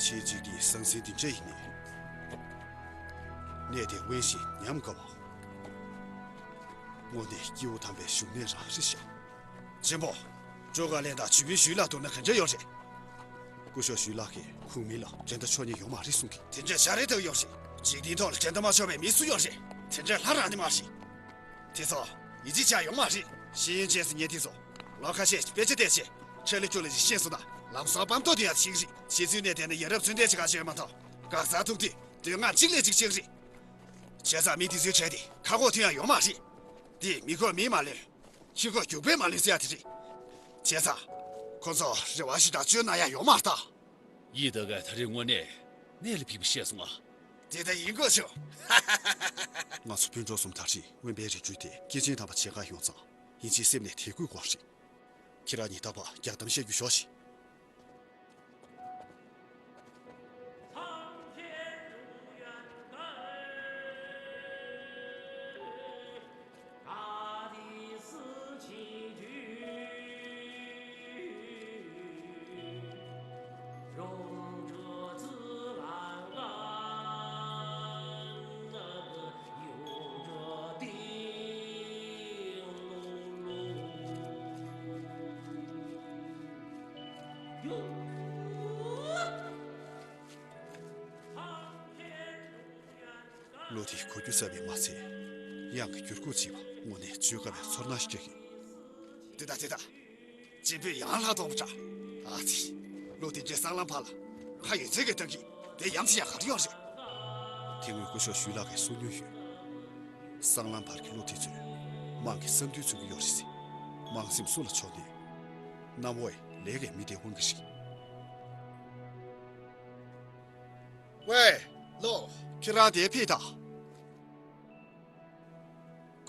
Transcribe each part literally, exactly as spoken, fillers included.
ཁྱེད་ཅིག་གིས་ཟང་ཟིང་འདི་འདྲ་ཡིན་ནི། གནས་དེ་དབེན་ཞིང་ཉམས་དགའ་བ། དངོས་གནས་སྐྱེས་བུ་དམ་པའི་བཞུགས་གནས་རང་རེད་ཤག་ཆེན་པོ། ཀྲོ་ཀ་ལན་དང་ཇུས་མི་ཞུས་ལ་བསྡུར་ན་ག་འདྲ་ཡོད་རེད། སྐུ་ཞབས་ཞུས་ལགས་ཀྱིས་ཁོང་མི་ལ་འགྲན་ཟླ་ཆོག་ཉེན་ཡོད་མ་རེད་གསུང་གི། དེ་འདྲ་ཤ་རེ་ཐག་ཡོད་རེད། འཇིག་རྟེན་ཐོག་ལ་འགྲན་ཟླ་མ་ཆོག་པའི་མི་སུ་ཡོད་རེད། དེ་འདྲ་ལྷ་རང་ནི་མ་རེད། དེ་ཚོ་ཡིད་ཆེས་བྱ་ཡོང་མ་རེད། ཤེས་ཡོན་ཅན་ཟེར་ཉན་དེ་ཚོ་ལོ་ཁ་ཤས་ཤིག་དཔེ་ཆ་བལྟས་བྱས་ཁྲ་ལི་ཁྱུ་ལ་ཞིག་ཤེས་སོང་ན་ལམ་སང་སྤམ་ཐོག་དེ་ཡང་ཤིག་རེད། ཕྱི་ཚུལ་ནས་བལྟས་ན་ཡ་རབས་ཚུན་ལྡན་ཅིག་ག་ཤེས་མ་ཐོག་འགག་རྩ་ཐུག་དུས་དོན་ལྔ་གཅིག་ལས་གཅིག་ཤིག་རེད། བྱས་ཙང་མི་དེ་ཚོའི་གྲས་དེ་ཁ་ཁོག་ཐོན་ཡ་ཡོང་མ་རེད། དེ་མི་ཁོག་མིས་མ་ལོན། ཁྱི་ཁོག་རྒྱུག་པས་མ་ལོན་ཟེར་ཡ་དེ་རེད། བྱས་ཙང་ཁོ་ཚོ་རེ་བ་ཞིག་དང་བཅོལ་ན་ཡ་ཡོང་མ་རེད་ད། ཡིད་ད་ག་ད་རེས་དངོས་གནས་གནད་ལ་ཕིགས་པ་བཤད་སོང་ང་། དེ་ལྟ་ཡིན་དགོས་བྱུང་། ང་ཚོ་སྤུན་གྲོགས་གསུམ་ད་རེས་དབེན་པའི་རི་ཁྲོད་དེ་སྐྱེས་ཆེན་དམ་པ་མཇལ་ཁ་ཡོང་ཙང་ཡིན་གཅིག་སེམས་ནས་དད་གུས་དགོས་རེད། ཁྱེད་རང་གཉིས་ད་བར་རྒྱག་གཏམ་བཤད་རྒྱུ་ཞོག་ཤིག་གླུ་དེ་གོ་རྒྱུ་རྩ་བའི་མ་ཚད། དབྱངས་ཀྱི་འགྱུར་ཁུག་བརྗིད་པ་དངོས་གནས་བརྗོད་དཀའ་བའི་ཚོར་སྣང་ཞིག་སྐྱེ་གི། དེ་ད་དེ་ད། སྤྱི་འབོད་ཡང་ལྷག་གཏོང་བ་འདྲ། ཨ་ཙི། གླུ་དེ་འདྲའི་སྲང་ལམ་བར་ལ་ཁ་ཡོད་ཚད་ཀྱི་གཏོང་གི་དེ་ཡང་ཅི་ཡང་ག་རེ་ཡོད་རེད། དེ་སྔོན་སྐུ་ཞབས་ཞུས་ལགས་ཀྱིས་གསུང་མྱོང་ཡོད། སྲང་ལམ་བར་གྱི་གླུ་དེ་ཚོས་དམངས་ཀྱི་བསམ་འདུན་མཚོན་གྱི་ཡོད་རེད་ཟེར། དམངས་སེམས་སུ་ལ་ཕྱོགས་ནས་གནམ་འོག་ལས་ཀའི་མི་སྡེ་དབང་གི་རེད། ཝེ། ལོ། ཁྱེད་རང་དེར་ཕེབས་དང་།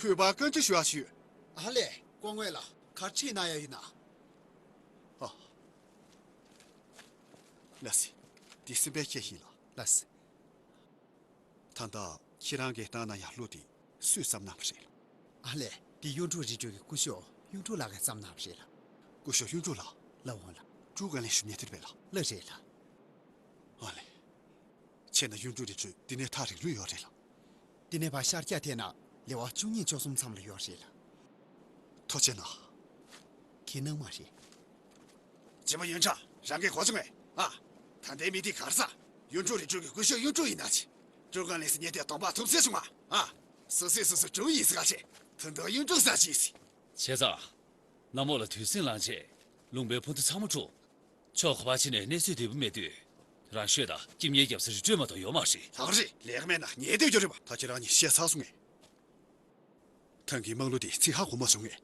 གུས་པར་བཀའ་འདྲི་ཞུ་བ་ཞུ། ཨ་ལས། སྐུ་ངོ་ལགས། ག་རེ་དྲིས་གནང་ཡ་ཡིན་ན། ཨ། ལགས་སེ། འདི་སེམས་པའི་ཁྱེད་ཡིན་ལ། ལགས་སེ། ད་ལྟ་ཁྱེད་རང་གིས་བཏང་གནང་ཡ་གླུ་དེ་སུས་བརྩམས་གནང་བ་རེད། ཨ་ལས། འདི་གཡུ་འབྲུག་རི་ཁྲོད་ཀྱི་སྐུ་ཞབས་གཡུ་འབྲུག་ལགས་ཀྱིས་བརྩམས་གནང་བ་རེད་ལགས། སྐུ་ཞབས་གཡུ་འབྲུག་ལགས། ལགས་འོང་ལགས། ཀྲོ་ཀ་ལན་ཞུ་ཉན་དེར་བས་ལགས། ལགས་རེད་ལགས། ཨ་ལས། ཁྱེད་ན་གཡུ་འབྲུག་རི་ཁྲོད་འདི་ནས་ཐག་རིང་རུ་ཡོད་རེད་ལགས། འདི་ནས་ཕར་ཤར་རྒྱག་ཐེངས་ན་ལེ་དབར་བཅུ་གཉིས་བཅུ་གསུམ་མཚམས་ལ་ཡོད་རེད་ལགས། ཐུགས་རྗེ་གནང་། ཁྱེད་ནང་མ་རེད། རྗེ་མོ་ཡོན་ཀྲང་རང་གིས་གོ་བྱུང་ངས། ཨ། ད་ལྟའི་མི་དེ་གར་ས། གཡུ་འབྲུག་རི་ཁྲོད་ཀྱི་སྐུ་ཞབས་གཡུ་འབྲུག་ཡིན་ན་ཅི། ཀྲོ་ཀ་ལན་ཟེར་ཉན་དེ་གདོང་པ་ཐུབ་ཚད་བྱུང་ང་། ཨ། སོ་སོས་སོ་སོ་འབྲུག་ཡིན་ཟེར་ག་ཆེ། དོན་དུ་གཡུ་འབྲུག་ཟེར་ཅི་ཟེར། བྱས་ཙང་། གནམ་འོག་ལ་དུས་ཟིང་ལངས་རྗེས། ལུང་པའི་ཕུ་མདོ་ཚང་མ་འཁྲུགས། ཕྱོགས་ག་པར་ཕྱིན་ནས་གནས་ཚུལ་བདེ་པོ་མེད་དུས། རང་ཤོད་དང་སྐྱིབ་གཉེར་རྒྱབ་ས་རི་ཁྲོད་མ་གཏོགས་ཡོད་མ་རེད། ལགས་རེད། ལས་ཀ་མེད་ན་ཉལ་བསྡད་རྒྱུ་རེད་པ། ད་ཁྱེད་རང་གཉིས་བཤད་ཚར་སོང་ངས། ཐང་གི་དམག་གླུ་དེ་ཚིག་ཧ་གོ་མ་བྱུང་ངས།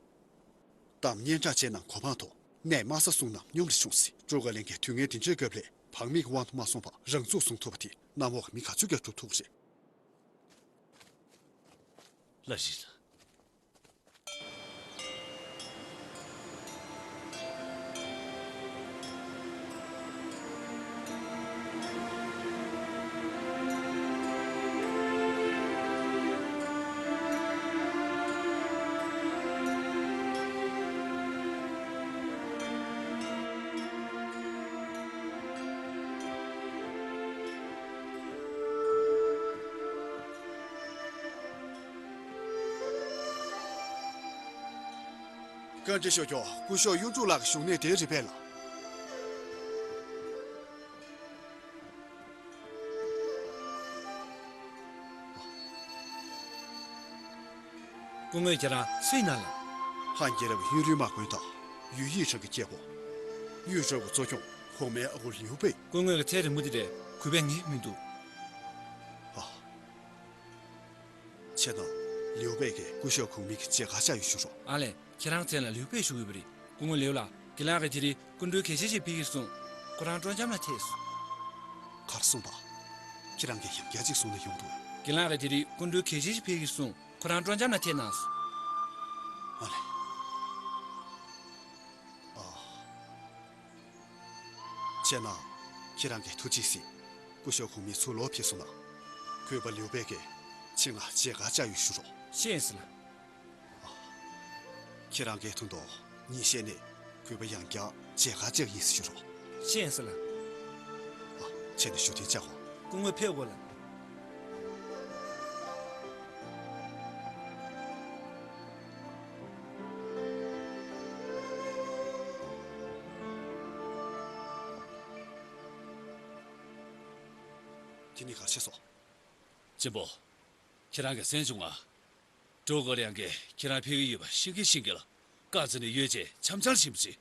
གཏམ་སྙན་གྲགས་ཅན་ནམ་གོ་འཕང་ཐོག་གནས་དམའ་ས་སོང་ནམ་སྙོམས་རེ་བྱུང་ཟེར། ཀྲོ་ཀ་ལན་གྱིས་དུས་ངན་དེ་འདྲའི་སྐབས་ལ་བག་མེད་ཀྱི་དབང་དུ་མ་སོང་བར་རང་ཚུགས་བཟུང་ཐུབ་པ་དེ་གནམ་འོག་གི་མི་ག་ཚོད་ཀྱང་སྒྲུབ་ཐུབ་ཀྱི་རེད། ལགས་རེད་ལགས། བཀའ་འདྲི་ཞུ་རྒྱུ། སྐུ་ཞབས་གཡུ་འབྲུག་ལགས་ཀྱི་བཞུགས་གནས་དེ་རེད་པས་ལགས། སྐུ་ངོ་ཁྱེད་རང་སུ་ཡིན་ན་ལགས། ཧན་རྒྱལ་རབས་ཡུན་རིང་དམག་དཔོན་དང་ཡུལ་ཡིག་ཚང་གི་སྐྱེས་བུ། གཡུ་འབྲུག་གི་གཙོ་སྐྱོང་གོང་མའི་ཨ་ཁུ་ལིའུ་པེ། སྐུ་ངོ་གི་ཚེ་རིང་པོ་དེ་འདྲས་གུས་པས་ངེས་མི་འདུག་ཨ། ཁྱེད་དང་ལིའུ་པེ་གིས་སྐུ་ཞབས་གོང་མའི་གི་མཇལ་ཁ་བཅར་ཡོད་ཞུ་རོགས། ཨ་ལས། ཁྱེད་རང་མཚན་ལ་ལིའུ་པེ་ཞུ་གི་ཡོད་པ་རེད། སྐུ་ངོ་ལིའུ་ལགས། རྒན་ལགས་ཀྱིས་དེ་རིང་སྐུ་མགྲོན་གལ་ཆེ་ཞིག་ཕེབས་ཀྱི་རེད་གསུངས། ཁོ་རང་སྤྲོ་འཆམ་ལ་ཐད་སོང་། གར་སོང་པ། ཁྱེད་རང་གིས་ཡང་བསྐྱར་ཅིག་གསུངས་ན་ཡོང་འདུག་རྒན་ལགས་ཀྱིས་དེ་རིང་སྐུ་མགྲོན་གལ་ཆེ་ཞིག་ཕེབས་ཀྱི་རེད་གསུངས། ཁོ་རང་སྤྲོ་འཆམ་ལ་ཐད་གནང་སོང་། ཨ་ལས། ཨ། བྱས་ན། ཁྱེད་རང་གིས་ཐུགས་རྗེས་གཟིགས། སྐུ་ཞབས་གོང་མ་ཚུར་ལོག་ཕེབས་སོང་ན། གུས་པ་ལིའུ་པེ་གིས་ཁྱེད་ང་མཇལ་ཁ་བཅར་ཡོད་ཞུ་རོགས། ཤེས་སོང་ལགས། ཨ། ཁྱེད་རང་གིས་ཐུགས་འདོད་ཉིན་ཤས་ནས་གུས་པ་ཡང་བསྐྱར་མཇལ་ཁ་བཅར་ཡིན་ཞུ་རོགས། ཤེས་སོང་ལགས། ཨ། ཆེད་དུ་ཞུ་དེ་བཅའ་འོ། སྐུ་ངོ་ཕེབས་དགོས་ལ། དེ་ནི་ག་ཤེས་སོ། གཅེན་པོ། ཁྱེད་རང་གིས་གསན་བྱུང་ང་། ཀྲུའུ་ཀོ་ལིང་གིས་ཁྱེད་རང་ཕེབས་ཀྱི་ཡོད་པ་ཤེས་ཀྱི་ཤེས་ཀྱི་ལ། བཀའ་བརྩི་ནས་ཡོད་ཅེས་འཆམ་འཆམ་བྱིན་པ་རེད།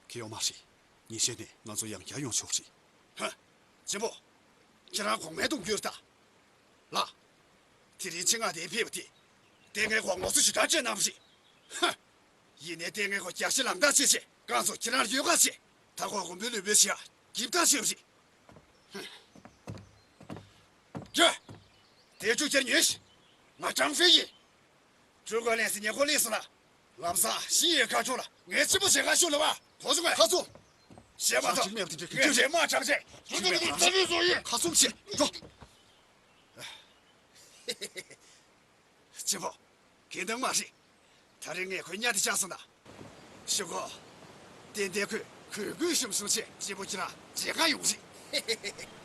ཁྱེད་ཡོང་མ་རེད། ཉིན་ཤས་ནས་ང་ཚོ་ཡང་བསྐྱར་ཡོང་ཆོག་རེད། ཧ། གཅེན་པོ། ཁྱེད་རང་གོང་མའི་གདུང་རྒྱུད་རེད་ད། ལགས། དེ་རིང་ཆེད་མངགས་དེ་ཕེབས་པ་དེ། ལྟས་ངན་ཁོ་ངོ་སོ་ཞེ་དྲག་སྤྲད་གནང་བ་རེད། ཧ། ཡིན་ནའི་ལྟས་ངན་ཁོ་རྒྱག་ཤི་ལངས་སྟངས་བྱས་བྱས་རྐང་ཚོ་ཁྱེད་རང་ལ་ཡོད་ག་བྱས། ད་ཁོ་དགོན་པའི་བློན་པོའི་ཆེད་ཡ་འགྱིབ་སྟངས་བྱས་པ་རེད། ཧ། ཀྱེ། དེ་ཅུ་ཁྱེར་ཉོན་ཞིག་ང་ཀྲང་ཧྥེ་ཡིན། ཀྲུའུ་ཀོ་ལིང་སི་ཉེ་འཁོར་སླེབས་སོང་ལ། ལམ་སང་ཤི་ཡི་ཁ་ཕྱོགས་ལ་ངའི་གཅེན་པོ་ཞལ་ཁ་ཤོར་ལ་བ་གོ་སོང་ངས། ཁ་སོ། ཞེས་མ་ཐག་ཅིག་མེད་པ་དེ་འདྲ་གི་ངས་རྗེས་མ་དྲག་ཆེ་ཡོད་དོ་དེ་ཚ་བའི་བཟོ་ཡིན། ཁ་སོ་ཆེ་འགྲོ། གཅེན་པོ། གན་དང་མ་རེད། ད་རེས་ངས་ཁོའི་གཉའ་དེ་བཅག་སོང་ན། ཞུ་གོ། ཏན་ཏན་ཁོས་གུས་གུས་ཞུམ་སོང་ཆེ་གཅེན་པོ་ཁྱེད་རང་མཇལ་ཁ་ཡོང་རེད།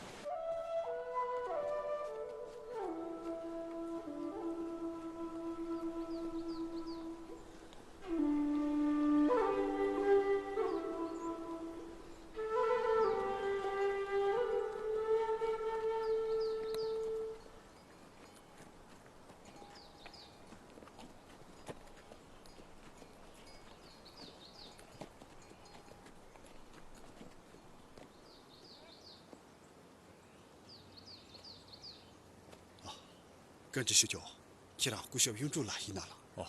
བཀའ་འདྲི་ཞུ་རྒྱུ། ཁྱེད་རང་སྐུ་ཞབས་གཡུང་དྲུང་ལགས་ཡིན་ན་ལགས། ཨོ།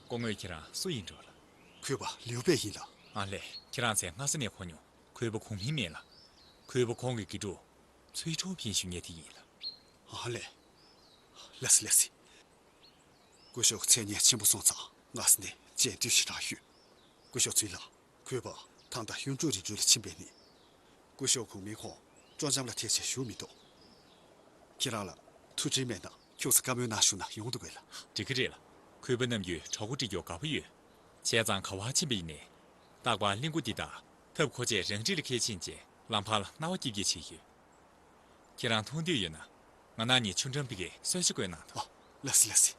སྐུ་ངོ་ཁྱེད་རང་སུ་ཡིན་འགྲོ་ལགས། གུས་པ་ལིའུ་པེ་ཡིན་ལགས། ཨ་ལས། ཁྱེད་རང་ཚེ་སྔ་ས་ནས་གོ་མྱོང་། གུས་པ་གོང་མིང་མེད་ལགས། གུས་པ་ཁོང་གི་དགེ་ཕྲུག་ཚུལ་ཁྲུང་ཕིན་ཞུ་མཁན་དེ་ཡིན་ལགས། ཨ་ལས། ལགས་སེ་ལགས་སེ། སྐུ་ཞབས་མཚན་སྙན་ཆེན་པོ་སོང་ཙང་སྔ་ས་ནས་མཇལ་འདོད་ཞེ་དྲག་ཡོད། སྐུ་ཞབས་ཚུལ་ལགས། གུས་པ་ད་ལྟ་གཡུང་དྲུང་རི་ཁྲོད་ལ་ཕྱིན་པས་ནི། སྐུ་ཞབས་གོང་མིང་ཁོང་སྤྲོ་འཆམ་ལ་ཐད་ཆེ་བཞུགས་མི་འདུག་ཁྱེད་རང་ལ་ཐུགས་འདྲིས་མེད་ན་ཁྱུག་ཙམ་བཀའ་མོལ་གནང་བཞུགས་ན་ཡོང་འདུག་གས་ལགས། འགྲིག་གི་རེད་ལགས། གུས་པ་ནམ་རྒྱུན་གྲོགས་པོ་སྒྲིག་རྒྱུར་དགའ་པོ་ཡོད། བྱས་ཙང་ག་བར་ཕྱིན་པ་ཡིན་ནའི། རྟག་པར་གླིང་སྐོར་འདི་དང་ཐབ་ཁོ་ཆས་རང་འཁྲིས་ལ་འཁྱེར་ཕྱིན་རྗེས་ལམ་བར་ལ་སྣང་བ་སྐྱིད་སྐྱིད་བྱེད་ཡོད། ཁྱེད་རང་མཐོང་འདོད་ཡོད་ན། ང་ནང་ནས་ཆུ་འགྲམ་པའི་གསོལ་ཇ་བསྐོལ་གནང་དང་། ཨ། ལགས་སེ་ལགས་སེ།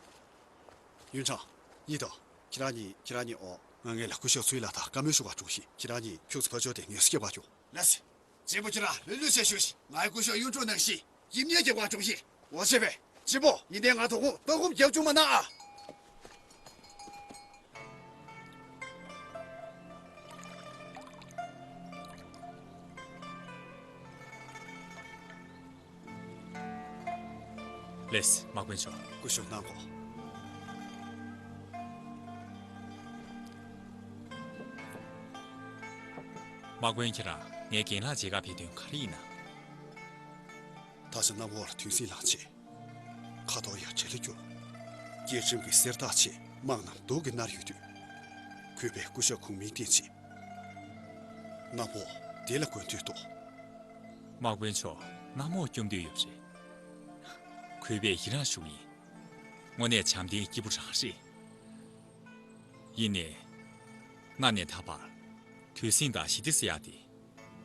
ཡུན་ཁྲང་། ཡིན་དང་། ཁྱེད་རང་གཉིས་ཁྱེད་རང་གཉིས། ཨོ། ང་ངས་ལ་སྐུ་ཞབས་ཚུལ་ལགས་དང་བཀའ་མོལ་ཞུ་བར་འགྲོ་ཞིག་ཁྱེད་རང་གཉིས་ཁྱུག་ཙམ་ཕར་ཕྱོགས་དེ་ངལ་གསོ་རྒྱག་པར་འགྲོ། ལགས་སེ། གཅེན་པོ་ཁྱེད་རང་ལྷོད་ལྷོད་བྱས་བཞུགས་ཤིག་ངའི་སྐུ་ཞབས་གཡུང་དྲུང་ནང་བཞིན་ཡིབ་ཉེས་རྒྱག་པར་འགྲོ་ཞིག་འོ་བྱས་པས། གཅེན་པོ་ཡིན་ནའི་ང་དོ་དགོང་ལྟ་སྒོམ་རྒྱབ་བཅུག་མ་གནང་ཨ། ལགས་སེ། དམག་དཔོན་མཆོག་སྐུ་ཞབས་གནང་གོ། དམག་དཔོན་ཁྱེད་རང་ངའི་རྒན་ལགས་མཇལ་ཁར་ཕེབས་དོན་ག་རེ་ཡིན་ན། ད་ཆ་གནམ་འོག་ལ་དུས་ཟིང་ལངས་རྗེས། ཁ་དོག་ཡང་བྲེལ་ལ་གྱུར། རྒྱལ་ཁྲིམས་ཀྱི་གསེར་ཐག་ཆད་དམག་རྣམས་སྡུག་གིས་མནར་ཡོད་དུས། གུས་པས་སྐུ་ཞབས་གོང་མིང་བསྟེན་ཆེད། གནམ་འོག་བདེ་ལ་འགོད་འདོད་དོ། དམག་དཔོན་མཆོག་གནམ་འོག་སྐྱོབ་འདོད་ཡོད་རེད། གུས་པས་ཡི་རངས་ཞུ་ཡིན། དངོས་གནས་བྱམས་ལྡན་སྐྱིད་པོ་རང་རེད། ཡིན་ནའི། གནའ་ནས་ད་བར། དུས་ཟིང་དང་ཞི་བདེ་ཟེར་ཡག་དེ།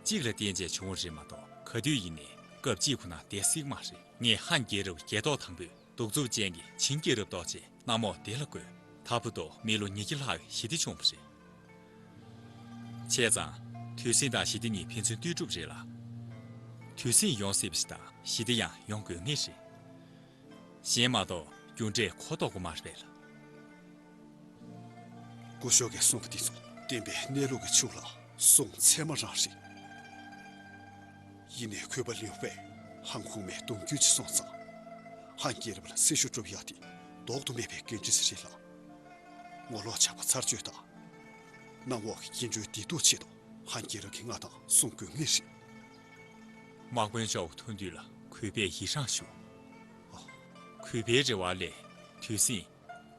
གཅིག་ལ་བརྟེན་བྱས་བྱུང་བ་རེད་མ་གཏོགས་ག་དུས་ཡིན་ནའི་སྐབས་གཅིག་ཁོ་ན་བསྡད་སྲིད་མ་རེད། ངས་ཧན་རྒྱལ་རབས་རྒྱལ་ཐོག་དང་པོས་གདུག་རྩུབ་ཅན་གྱི་ཆིང་རྒྱལ་རབས་བཟློག་བྱས་གནམ་འོག་བདེ་ལ་བཀོད། ད་བར་དུ་མི་ལོ་ཉིས་བརྒྱ་ལྷག་གི་ཞི་བདེ་བྱུང་བ་རེད། བྱས་ཙང་། དུས་ཟིང་དང་ཞི་བདེ་གཉིས་ཕན་ཚུན་ལྟོས་གྲུབ་རེད་ལ། དུས་ཟིང་ཡོང་སྲིད་པ་ཞིག་དང་ཞི་བདེ་ཡང་ཡོང་དགོས་ངེས་རེད། གཞན་མ་གཏོགས་རྒྱུ་འབྲས་གོ་ལྡོག་པོ་མ་རེད་པས་ལ། སྐུ་ཞབས་ཀྱིས་གསུངས་པ་འདི་ཚོ་བསྟན་པའི་གནས་ལུགས་ཀྱི་ཕྱོགས་ལ་སྲུང་ཚད་མ་རང་རེད། ཡིན་ནའི་གུས་པ་ལིའུ་པས་ཧན་གོང་མའི་གདུང་རྒྱུད་ཅིག་སོང་ཙང་། ཧན་རྒྱལ་རབས་ལ་སྲི་ཞུ་སྒྲུབ་ཡག་དེ་ལྡོག་ཏུ་མེད་པའི་འགན་འཁྲི་ཞིག་རེད་ལ། ངོ་ལོག་ཆགས་པ་ཚར་གཅོད་དང་། གནམ་འོག་གི་སྐྱིན་འགྲུལ་བདེ་སྡུག་ཆེད་དུ་ཧན་རྒྱལ་རབས་ཀྱི་མངའ་ཐང་སྲུང་དགོས་ངེས་རེད། དམག་དཔོན་མཆོག་གི་ཐུགས་འདུན་ལ་གུས་པས་ཡི་རངས་ཞུ། ཨ། གུས་པའི་རེ་བ་ལས་དུས་ཟིང་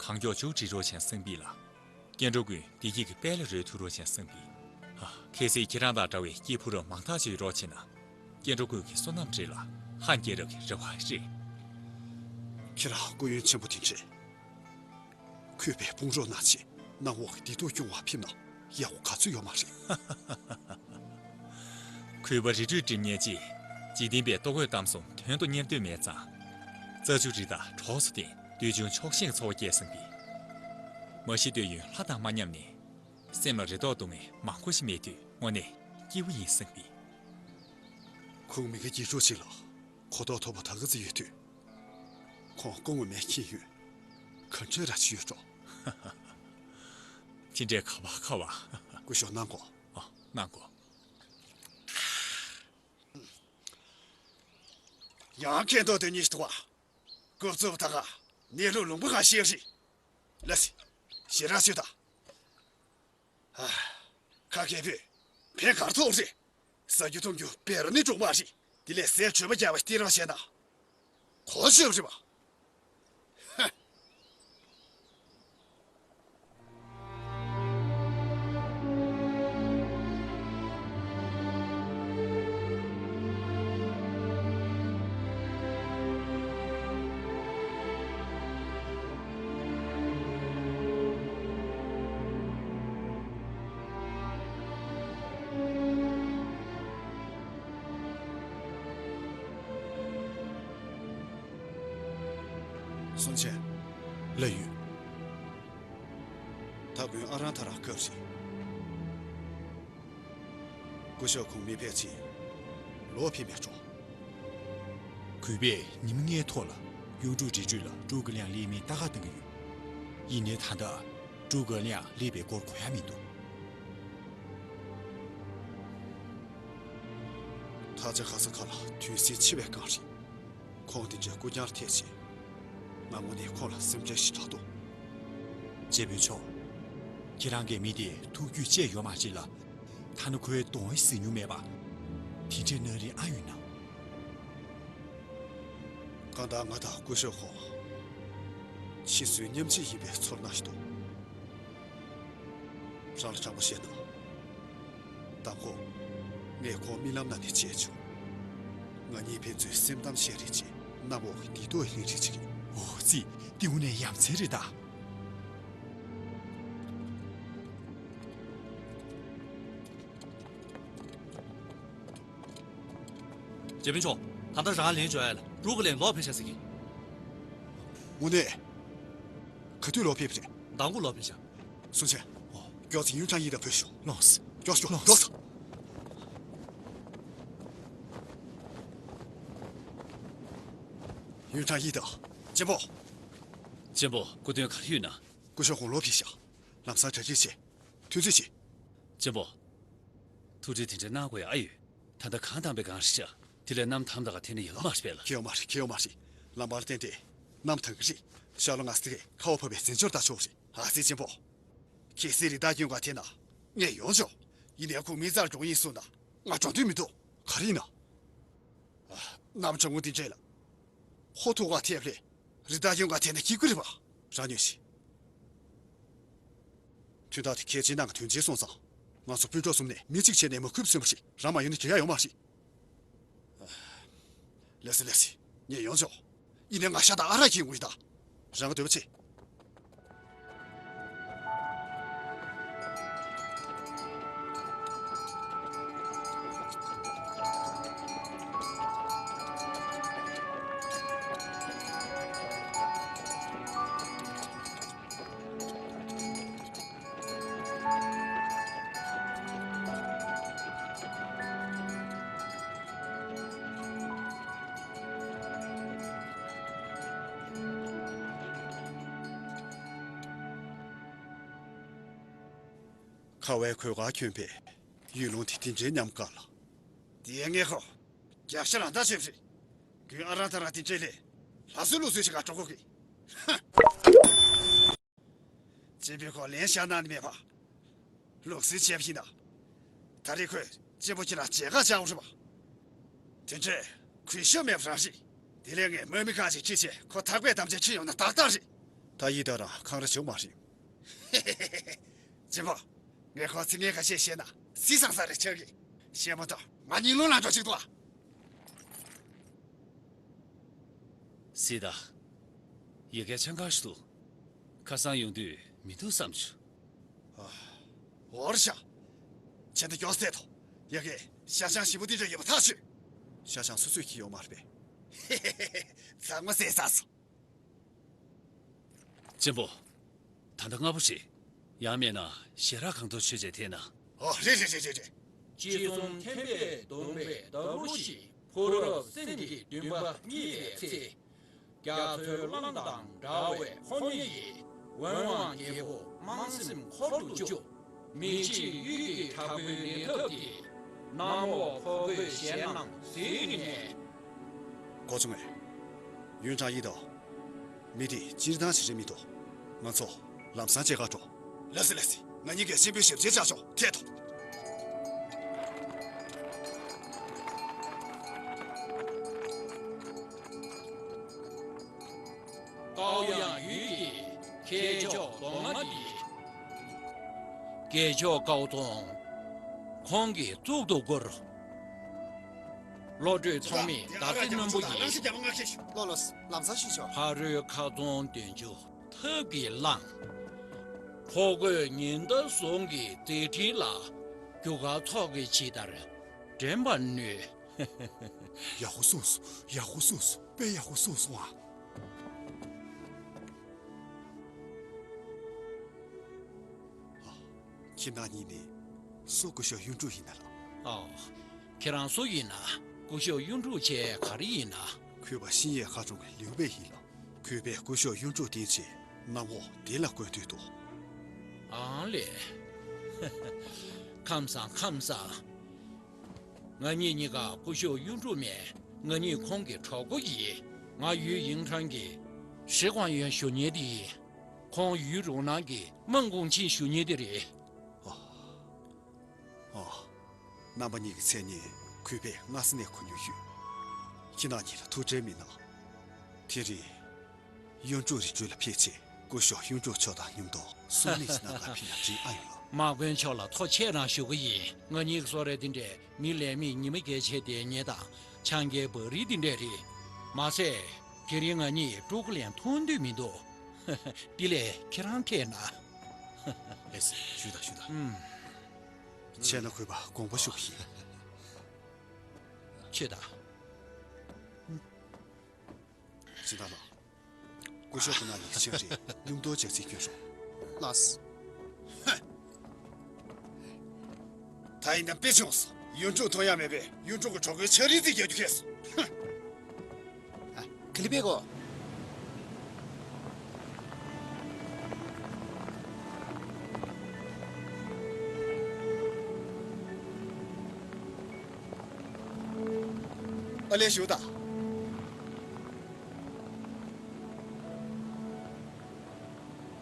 གང་མགྱོགས་མཇུག་སྒྲིལ་རོགས་བྱས་བསམ་པས་ལ། སྐྱེ་འགྲོ་ཀུན་བདེ་སྐྱིད་ཀྱི་དཔལ་ལ་རོལ་ཐུབ་རོགས་བྱས་བསམ་པས། ཨ། གལ་སྲིད་ཁྱེད་རང་དང་འདྲ་བའི་སྐྱེས་ཕོ་རབ་མང་དག་ཅིག་ཡོད་རོགས་བྱས་ན། སྐྱེ་འགྲོ་ཀུན་གྱི་བསོད་ནམས་རེད་ལ་ཧན་རྒྱལ་རབས་ཀྱི་རེ་བ་རེད། ཁྱེད་རང་སྐུ་ཡོན་ཆེན་པོ་དེ་འདྲས། གུས་པའི་དཔུང་རོགས་གནང་ཆེད་གནམ་འོག་གི་བདེ་སྡུག་སྐྱོང་བར་ཕེབས་ན་ཡག་པོ་ག་ཚོད་ཡོད་མ་རེད། གུས་པ་རི་ཁྲོད་སྒྲིབ་གཉེར་གྱིས་འཇིག་རྟེན་པའི་ལྟོ་གོས་གཏམ་གསུམ་དོན་དུ་གཉེར་འདོད་མེད་ཙང་། རྩྭ་ཆུ་རི་དྭགས་གྲོགས་སུ་བསྟེན། འདོད་ཆུང་ཆོག་ཤེས་འཚོ་བ་སྐྱེལ་བསམ་པས། མ་གཞི་འདོད་ཡོན་ལྷ་དང་མ་མཉམ་ནས། སེམས་ལ་རེ་དོགས་སྡུག་བསྔལ་མང་པོ་ཞིག་མེད་དུས་དངོས་གནས་སྐྱིད་པོ་ཡིན་བསམ་པས། ཁོང་མི་དགེ་སྐྱེ་གྲོགས་ཅིག་ལ་གོ་རྟོགས་ཐོབ་པ་ད་ག་ཚོད་ཡོད་དུས། ཁོང་སྐུ་ངོ་མས་མཁྱེན་ཡོད། ག་འདྲས་ར་ཅིག་ཡོད་འགྲོ། དེ་འདྲས་ཁ་བ་ཁ་བ། སྐུ་ཞབས་གནང་གོ། ཨ། གནང་གོ། ཡང་མཁན་ཐོག་དེ་གཉིས་ཐོག་ཀོབ་ཙོབ་ད་ག་གནས་ལུགས་ལུང་པ་གང་ཤེས་རེད། ལ་སི། ཞེ་ར་སུ་ད། ཨ། ཁ་སྐད་པོས་ཕན་གར་ཐོགས་རེད། ཟ་རྒྱུ་འཐུང་རྒྱུ་བེ་ར་ནི་འགྲོ་མ་རེད། དེ་ལས་ཟས་བྲོས་པ་རྒྱག་པ་སྟེ་རང་བཤད་ན། གོ་ཤེས་རེད་པ། ཧ། སུན་ཆེན། ལགས་ཡོད། ད་དགོན་ཨ་རང་ཐ་ར་སྐབས་རེད། སྐུ་ཞབས་ཁོང་མི་ཕེབས་ཚེ་ལོག་ཕེབས་མེད་འགྲོ། གུས་པས་ཉི་མ་ལྔའི་ཐོག་ལ་གཡུང་དྲུང་རི་ཁྲོད་ལ་ཀྲུའུ་ཀུ་ལིང་སླེབས་མིན་ལྟ་ག་བཏང་གི་ཡོད། ཡིན་ནའི་ད་ལྟ་ཀྲུའུ་ཀུ་ལིང་སླེབས་པའི་སྐོར་གོ་ཡ་མི་འདུག། ཐག་བཅད་ཁ་ས་ཁ་ལ་དུས་ཟིང་ཕྱི་བའི་སྒང་རེད། ཁོང་དེ་འདྲའི་སྐུ་རྐྱང་ཐེག་ཆེ། ང་དངོས་གནས་ཁོང་ལ་སེམས་ཁྲལ་ཞིག་དྲག་འདུག། རྗེ་དཔོན་མཆོག། ཁྱེད་རང་གིས་མི་དེ་ཐུགས་རྒྱུས་བཅད་ཡོད་མ་རེད་ལ། ཐ་ན་ཁོའི་གདོང་ཡང་གཟིགས་མྱོང་མེད་པ། དེ་འདྲའི་སྣ་རིང་ཨ་ཡོད་ན། གང་ལྟར་ང་དང་སྐུ་ཞབས་ཁོང་ཕྱི་གསོན་མཉམ་བརྗེ་ཡིན་པའི་ཚོར་སྣང་ཞིག་འདུག། རང་ལ་དྲང་པོ་བཤད་ན། མདང་དགོང་ངས་ཁོང་རྨི་ལམ་ནང་ནས་མཇལ་བྱུང་། ང་གཉིས་ཕན་ཚུན་སེམས་གཏམ་བཤད་རེས་བྱས། གནམ་འོག་གི་སྡིག་ཏོ་ཡི་ལན་རེ་བྱེད་ཀྱིན། འོ་ཙི། དེ་དངོས་གནས་ཡ་མཚན་རེད་ད། རྗེ་དཔོན་མཆོག། ད་ལྟ་རང་ལན་འཇོག་ཡ་ལ་ཀྲུའུ་ཀུ་ལིང་ལོག་ཕེབས་ཤག་ཟེར་གི། དངོས་གནས། ག་དུས་ལོག་ཕེབས་པ་རེད། མདང་དགོང་ལོག་ཕེབས་ཤག། སུན་ཆེན། ཨོ། མགྱོགས་ཙམ་ཡུན་ཀྲང་ཡི་དང་བོས་ཤོག། ལགས་སོ། མགྱོགས་ཤོག། ལགས་སོ། མགྱོགས་སོ། ཡུན་ཀྲང་ཡི་དང་། གཅེན་པོ། གཅེན་པོ། སྐུ་མདུན་ག་རེ་ཡོད་ན། སྐུ་ཞབས་ཁོང་ལོག་ཕེབས་ཤག། ལམ་སང་གྲ་སྒྲིག་བྱས། ཐུགས་རྗེ་ཆེ། གཅེན་པོ། ཐུགས་ཁྲལ་དེ་འདྲ་གནང་དགོས་ཡ་ཨ་ཡོད། ད་ལྟ་གངས་དྭངས་པའི་སྒང་རེད་ཤག། དེ་ལས་གནམ་དྭངས་དྭངས་ག་ཐད་ནས་ཡོད་མ་རེད་པས་ལ། ཁྱད་ཡོད་མ་རེད། ཁྱད་ཡོད་མ་རེད། ལམ་བར་བརྟེན་ཏེ་གནམ་དྭངས་ཀྱི་རེད། ཤར་ལྷོ་ང་ཚོ་དེ་གས་ཁ་བ་བབས་པའི་བཙན་བྱོལ་ལྟ་ཆོག་རེད། ཨ་ཙི་གཅེན་པོ། གལ་སྲིད་རི་དྭགས་གཡུལ་ཁ་ཐེབས་ན་ངས་ཡོང་ཆོག། ཡིན་ནའི་ཁོང་མི་རྩར་འགྲོ་ཡིན་གསུངས་ན་ང་འགྲོ་འདོད་མི་འདུག། ག་རེ་ཡིན་ན། ཨ། གནམ་གྲང་མོ་འདི་འདྲས་ལ། ཁོ་ཐུག་ག་ཐེབས་ལེ། རི་དྭགས་གཡུལ་ཁ་ཐེབས་ན་སྐྱིད་པོ་རེད་པ། རང་ཉོན་ཞིག། དོན་དག་དེ་གལ་ཆེ་ནང་གི་དོན་ཆེན་སོང་ཙང་། ང་ཚོ་སྤུན་གྲོགས་གསུམ་ནས་མི་གཅིག་བྱས་ནས་མ་ཁུབ་ཟིན་པ་ཞིག་རང་མ་ཡོང་ན་འགྲིག་ཡ་ཡོད་མ་རེད། ལགས་སེ་ལགས་སེ། ངས་ཡོང་ཆོག། ཡིན་ནའི་ང་ཤ་དང་ཨ་རག་གིས་ཡོང་གི་ཡོད་ད། རང་གི་འདོད་པ་ཆེ། ཁ་བའི་གོས་དཀར་གྱོན་པའི་ཡུལ་ལུང་དེ་དེ་འདྲའི་ཉམས་དགའ་ལ། དེའི་སྔས་ཁོ། རྒྱག་ཤ་རང་ད་ཆེ་བ་རེད། དགུན་ཨ་རང་ད་རང་དེ་འདྲའི་ལས། ལྷ་སྲུང་ལུགས་སྲོལ་ཞིག་ག་འགྲོ་དགོས་གི། ཧ། གཅེན་པོས་ཁོ་ལན་བཞག་གནང་ནི་མེད་པ། ལུགས་སྲོལ་བྱས་པ་ཡིན་ན། ད་རེས་ཁོས་གཅེན་པོ་ཁྱེད་ལ་མཇལ་ཁ་བཅར་དགོས་རེད་པ། དེ་འདྲས་གུས་ཞབས་མེད་པ་རང་རེད། དེ་ལས་ངས་དམག་མི་ཁག་ཅིག་ཁྲིད་བྱས་ཁོ་ཐག་པས་དམ་བཅའ་ཁྲིད་ཡོང་ན་ཏག་ཏག་རེད། ད་ཡིད་ད་རང་འཁང་ར་བྱུང་མ་རེད། གཅེན་པོ། ངས་ཁོ་ཚིག་ངན་ཁ་ཤས་བཤད་ན་སི་སང་ས་རེ་ཆགས་གི། བཤད་མ་ཐུབ་ང་གཉིད་ལོག་ལངས་འགྲོ་ཅིག་ཏུ་ཨ། སི་ད། ཡ་གའི་ཆང་ཁང་ཞིག་འདུག། ཁ་སང་ཡོང་དུས་མི་འདུག་བསམ་བྱུང་། ཨ། འོར་ཤ། ཁྱེད་ད་མགྱོགས་སེ་ཐོ། ཡ་གི། ཤ་ཆང་ཞིམ་པོ་འདི་འདྲ་ཡོད་པ་ཐག་ཆོད། ཤ་ཆང་སོ་སོས་ཁྱེར་ཡོང་མ་རེད་པས། ཧེ་ཧེ་ཧེ། ཚང་མ་བཟས་ཚར་སོང་། གཅེན་པོ། ད་ལྟ་སྔ་པོ་རེད། ཡང་མིན་ན་ཞེ་དྲག་གང་ཐུབ་ཆོས་བྱེད་ཐེངས་ན། ཨོ་རེད་རེད་རེད་རེད་རེད། ཅི་གསུང་མཁྱེན་པས་སྡོམ་པའི་བདག་པོ་ཞིག་ཕོ་རབ་སེམས་ཀྱི་འདུན་པ་རྙེད་པའི་ཚེ། རྒྱ་མཚོའི་གླང་དང་འདྲ་བའི་ཁོ་གཉིས་ཀྱིས་འོད་དབང་རྒྱལ་པོ་དམངས་སེམས་འཁོར་དུ་བཅུག་མི་འཇིགས་གཡུལ་གྱི་དྲག་པོའི་ལས་ཐབས་ཀྱིས་གནམ་འོག་ཕོ་རྒོད་གཞན་རྣམས་ཟིལ་ནས། གོ་བྱུང་ངས། ཡོན་ཀྲང་ཡིན་དོ། མི་དེ་སྤྱིར་བཏང་ཞིག་རེད་མི་འདུག་ང་ཚོ་ལམ་སང་བྱེད་ག་འགྲོ། ལགས་སེ་ལགས་སེ། ང་གཉིས་ཀས་གཅེན་པོའི་ཞབས་ཕྱི་བྱ་ཆོག་ཐད་དོ། ཀའོ་ཡང་ཡུས་ཀྱིས་མཁས་མཆོག་གདོང་ལྔ་འདི། རྒྱལ་མཆོག་ཀའོ་ཏུང་། ཁོང་གིས་གཙུག་ཏུ་བཀུར། བློ་གྲོས་ཐོགས་མེད་མདའ་རྩེ་རྣོན་པོ་ཡིས། ལོ་ལོ། ལམ་སང་ཤི་ཤོག་ཕ་རོལ་ཁ་རྫོང་བདུན་ཅུ་ཐབས་ཀྱིས་བླངས། ཕོ་རྒོད་ཉི་ཟླ་ཟུང་གི་མཛད་འཕྲིན་ལ། རྒྱུ་སྐར་ཚོགས་ཀྱི་ཇི་ལྟར་འགྲན་པར་ནུས། ཡག་པོ་གསུངས་སོང་། ཡག་པོ་གསུངས་སོང་། དཔེ་ཡག་པོ་གསུངས་སོང་ཨ། ཨ། ཁྱེད་རྣམ་གཉིས་ནི་སུ། སྐུ་ཞབས་གཡུང་དྲུང་ཡིན་ན་ལགས། ཨོ། ཁྱེད་རང་སུ་ཡིན་ན། སྐུ་ཞབས་གཡུང་དྲུང་བྱས་ག་རེ་ཡིན་ན། གུས་པ་ཤིང་ཡས་མཁར་གྲོང་གི་ལིའུ་པེ་ཡིན་ལགས། གུས་པས་སྐུ་ཞབས་གཡུང་དྲུང་བསྟེན་ཆེད་གནམ་འོག་འདི་ལ་བཀོད་འདོད་དོ། ཨང་ལེ། ཁམས་བཟང་ཁམས་བཟང་། ང་གཉིས་གཉིས་ཀ་སྐུ་ཞབས་གཡུང་དྲུང་མེད། ང་གཉིས་ཁོང་གི་གྲོགས་པོ་ཡིན། ང་ཡུས་ཡིང་ཁྲང་གི་ཧྲི་ཀོང་ཡོན་ཞུ་མཁན་དེ་ཡིན། ཁོང་ཡུས་རུང་ནང་གི་མང་ཀུང་ཆིན་ཞུ་མཁན་དེ་རེད། ཨོ། ཨོ། རྣམ་པ་གཉིས་ཀྱི་མཚན་སྙན་གུས་པས་སྔ་ས་ནས་གོ་མྱོང་ཡོད། ཁྱེད་རྣམ་གཉིས་ལ་ཐུགས་ཁྲལ་མི་གནང་། དེ་རིང་། གཡུང་དྲུང་རི་ཁྲོད་ལ་ཕེབས་ཆེད་སྐུ་ཞབས་གཡུང་དྲུང་མཆོག་དང་མཉམ་དུ་གསུང་གླེང་ཞིག་གནང་གར་ཕེབས་ན་འགྲིག་ཨ་ཡོང་ལགས། དམག་དཔོན་མཆོག་ལ་ཐུགས་རྗེ་ཆེ་གནང་ཞུ་གི་ཡིན། ང་གཉིས་ཀྱི་གསོལ་རས་འདི་འདྲས་མི་ལས་མེད་ཉི་མ་རྒྱལ་ཆེ་དེ་ཉེ་དང་ཆང་རྒྱལ་བག་རིལ་འདི་འདྲས་རེད། མ་ཟད། དེ་རིང་ང་གཉིས་སྤྲུལ་སྐུ་ལེན་ཐུབ་འདོད་མི་འདུག་དེ་ལས་ཁྱེད་རང་ཐད་ན། ལགས་སེ། ཞུ་དང་ཞུ་དང་། ཨུམ། བྱས་ན་གུས་པ་དགོངས་པ་ཞུ་གི་ཡིན། ཆོས་དང་། སྦྱིན་བདག་ལགས། སྐུ་ཞབས་ཁོ་ན་ཡིག་ཆ་རེ་སྙུང་གཏོར་ཅག་ཚིག་སྐྱོན་རོགས། ལགས། ཧ། ད་ཡིན་ན་དཔེ་ཆུང་སོང་། གཡུང་དྲུང་མཐོང་ཡ་མེད་པས་གཡུང་དྲུང་གི་གྲོགས་པོའི་ཕྱག་རིས་ཅིག་རྒྱག་རྒྱུ་ཁེལ་སོང་། ཧ། ཨ། ག་ལེ་པེ་གོ། ཨ་ལས་ཞུ་དང་།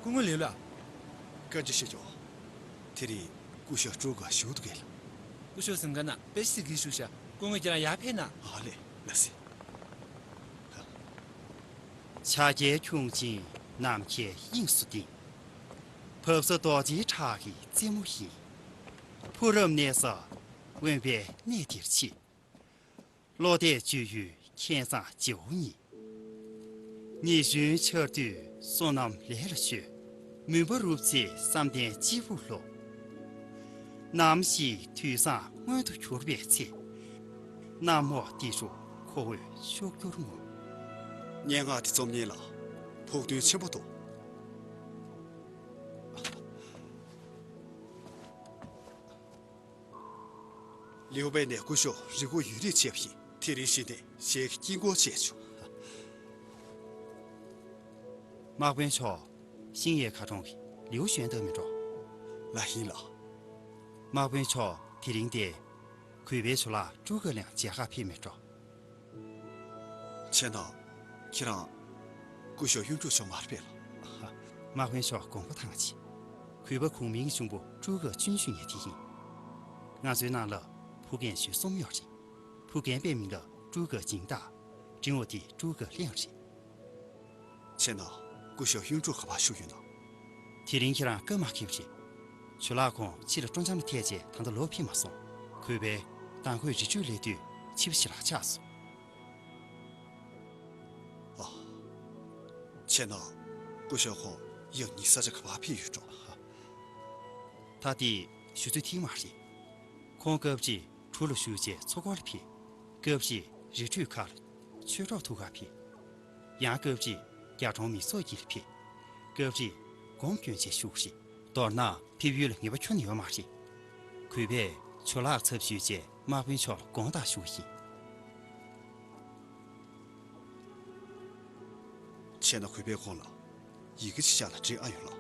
སྐུ་ངོ་ལེའུ་ལགས། བཀའ་དྲིན་ཆེ་ཞུ། དེ་རིང་སྐུ་ཞབས་སྤྲུལ་སྐུ་བཞུགས་འདུག་གས། སྐུ་ཞབས་གཟིམ་ཁང་ན་དཔེ་ཆ་ཞིག་གིས་བཞུགས་ཤག་སྐུ་ངོ་ཁྱེད་རང་ཡར་ཕེབས་ན། ཨ་ལས། ལགས་སེ། ཕྱག་རྒྱའི་ཁྱུང་ཆེན་ནམ་མཁའི་དབྱིངས་སུ་ལྡིང་། བབས་ས་རྡོ་རྗེའི་བྲག་གི་རྩེ་མོ་ཡིན། ཕོ་རབ་གནས་ས་དབེན་པའི་གནས་འདིར་མཆིས། བློ་གཏད་སྤྱོད་ཡུལ་མཁྱེན་བཟང་རྗེ་བོ་ཉིད། ཉི་གཞོན་ཆར་དུས་སོ་ནམ་ལས་ལ་གཞོལ། མུན་པ་རུབ་ཚེ་བསམ་གཏན་སྤྱིལ་བུར་ལོག་ནམ་ཞིག་དུས་བཟང་མངོན་དུ་གྱུར་པའི་ཚེ། གནམ་འོག་འདི་རུ་ཁོ་བོས་ཤུགས་འགྱུར་ངོ་། སྙན་ངག་འདི་རྩོམ་མཁན་ལ་ཕུགས་འདུན་ཆེན་པོ་འདུག་ལིའུ་པེ་ནས་སྐུ་ཞབས་རི་མགོ་ཡུན་རིང་ཆེ་བ་ཞིག་དེ་རིང་གཞི་ནས་ཞལ་གྱི་དཀྱིལ་འཁོར་བཅས་བྱུང་། དམག་དཔོན་མཆོག་ཤིང་ཡའི་མཁར་གྲོང་གི་ལིའུ་གཞོན་དག་མིན་འགྲོ། ལགས་ཡིན་ལགས། དམག་དཔོན་མཆོག་དེ་རིང་དེ་གུས་པའི་ཇོ་ལགས་སྤྲུལ་སྐུ་ལ་མཇལ་ཁར་ཕེབས་མིན་འགྲོ། ཁྱེད་རང་། ཁྱེད་རང་། སྐུ་ཞབས་གཡུང་དྲུང་མཆོག་མ་རེད་པས་ལགས། དམག་དཔོན་མཆོག་དགོངས་པ་དག་བྱེད། གུས་པ་གོང་མིང་གི་གཞུང་པོ་སྤྲུལ་སྐུ་ཆུན་ཞུ་མཁན་དེ་ཡིན། ང་ཚོའི་ནང་ལ་བུ་རྒན་གཞོན་གསུམ་ཡོད་རེད། བུ་རྒན་པའི་མིང་ལ་སྤྲུལ་སྐུ་སྦྱིན་བདག་འབྲིང་བ་དེ་སྤྲུལ་སྐུ་གླེང་རེད། ཁྱེད་རང་སྐུ་ཞབས་གཡུང་དྲུང་ག་པར་བཞུགས་ཡོད་ན། དེ་རིང་ཁྱེད་རང་སྐར་མ་འཁེལ་བ་རེད། ཇོ་ལགས་ཁོང་ཕྱི་ལ་སྤྲོ་འཆམ་ལ་ཐད་རྗེས་ད་ལྟ་ལོག་ཕེབས་མ་སོང་། གུས་པས་དང་ཁོས་རི་ཁྲོད་སླེབས་དུས་ཕྱི་པོ་ཞེ་དྲག་ཆགས་སོང་། ཨ། ཁྱེད་རང་སྐུ་ཞབས་ཁོང་ཡང་ཉིན་ས་ཆ་ག་པར་ཕེབས་ཡོད་འགྲོ། ད་དེ་ཞུ་ཚོད་ཐིག་མ་རེད། ཁོང་སྐབས་ཅིག་ལ་ཞུགས་རྗེས་མཚོ་སྐོར་ལ་ཕེབས། སྐབས་རེ་རི་ཁྲོད་ཁག་ལ་ཆོས་གྲོགས་ཐུག་གར་ཕེབས། ཡང་སྐབས་རེ་རྒྱ་གྲོང་མི་ཚོགས་དཀྱིལ་ལ་ཕེབས། སྐབས་རེ་སྒོམ་སྐྱོན་ཆེད་ཞུགས་ཤིང་། མདོར་ན་ཕེབས་ཡུལ་ལ་ངེས་པ་ཁྱོན་ཡོད་མ་རེད། གུས་པས་ཇོ་ལགས་ཚབ་ཞུས་རྗེས་དམག་དཔོན་མཆོག་ལ་དགོངས་དག་ཞུ་བ་ཡིན། བྱས་ན་གུས་པས་ཁོང་ལ་ཡི་གེ་ཅིག་ཤར་ལ་འབྲི་ཨ་ཡོད་ལགས།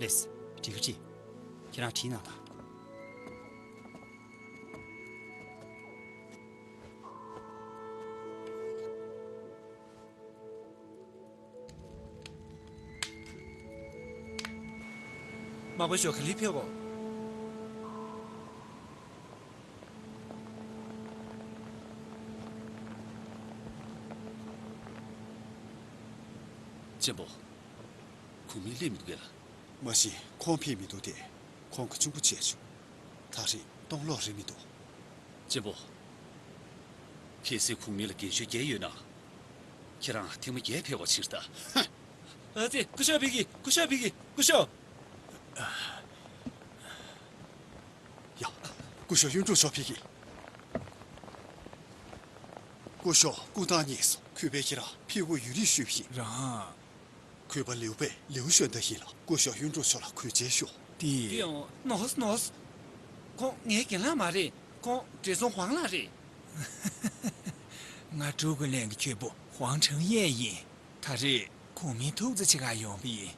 ལེས། འགྲིག་གི་རེད། ཁྱེད་རང་བྲིས་གནང་དང་། དམག་དཔོན་མཆོག་ག་ལེར་ཕེབས་གོ། གཅེན་པོ། གོང་མའི་སླེབས་མི་འདུག་གས་ལགས། མ་གཞི་ཁོང་ཕེབས་མི་འདུག་སྟེ། ཁོང་གི་གཅུང་པོ་བཅས་བྱུང་། ད་རེས་གཏོང་ལོག་རེད་མི་འདུག་གཅེན་པོ། གལ་སྲིད་གོང་མ་ལ་འགན་བཞེས་བརྒྱད་ཡོད་ན། ཁྱེད་རང་ཐེངས་མ་བརྒྱད་ཕེབས་པ་ཕྱིར་ལྟ། ཨ་ཙི། སྐུ་ཞབས་ཕེབས་ཀྱི། སྐུ་ཞབས་ཕེབས་ཀྱི། སྐུ་ཞབས། ཡ། སྐུ་ཞབས་གཡུ་འབྲུག་མཆོག་ཕེབས་ཀྱི། སྐུ་ཞབས་སྐུ་ཐང་རྙེད་སོང་། གུས་པས་ཁྱེད་རང་ཕེབས་དགོས་ཡོད་རེད་ཞུས་པ་ཡིན། རང་། གུས་པ་ལིའུ་པེ་ལིའུ་ཞོན་ཏེ་ཡིན་ལགས། སྐུ་ཞབས་གཡུ་འབྲུག་མཆོག་ལ་གུས་མཇལ་ཞུ། ཏི། ཏི་ཨོ། ནོས་ནོས། ཁོང་ངའི་རྒན་ལགས་མ་རེད། ཁོང་བགྲེས་སོང་ཧུང་ལགས་རེད། ང་ཀྲུའུ་ཀུན་ལན་གྱི་ཁྱོད་པོ་ཧུང་ཁྲང་ཡེ་ཡིན། ད་རེས་གོང་མའི་ཐུགས་རྗེ་ཆེ་ག་ཡོང་པ་ཡིན།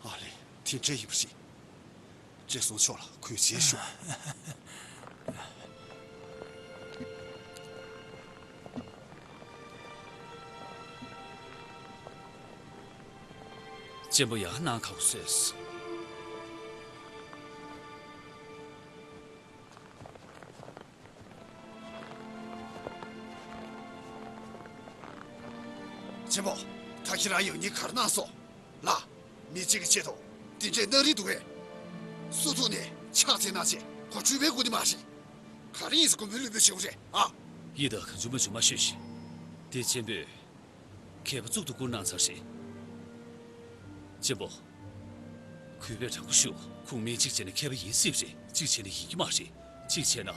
ཨ་ལེ། དེ་འདྲ་ཡིན་པ་རེད། བགྲེས་སོང་མཆོག་ལ་གུས་མཇལ་ཞུ། གཅེན་པོ་ཡར་གནང་ཁག་པོ་བཟོས། གཅེན་པོ། ད་ཁྱེད་རང་ཡང་སྙིང་ག་རེ་གནང་སོང་། ལགས། མི་གཅིག་གི་ཆེད་དུ་འདི་འདྲའི་སྣ་རིང་འདུག་གས། སུ་ཐུག་ནས་ཕྱག་འཚལ་གནང་བྱས་ཁོ་འཁྲུལ་པའི་སྒོ་ནས་མ་རེད། ག་རེ་ཡིན་ཟེར་གོང་མའི་བློན་པོས་བྱེད་དགོས་རེད་ཨ། ཡིན་ད་གང་བྱུང་མ་བྱུང་མ་ཤོད་ཤིག་དེ་གཅེན་པོས་མཁས་པ་གཙུག་ཏུ་བཀུར་གནང་ཚར་རེད། གཅེན་པོ། གུས་པས་དྲང་པོ་ཞུ། ཁུངས་མེད་གཅིག་བྱས་ན་མཁས་པ་ཡིན་སྲིད་པ་རེད། གཅིག་བྱས་ན་ཡིན་གྱི་མ་རེད། གཅིག་བྱས་ན་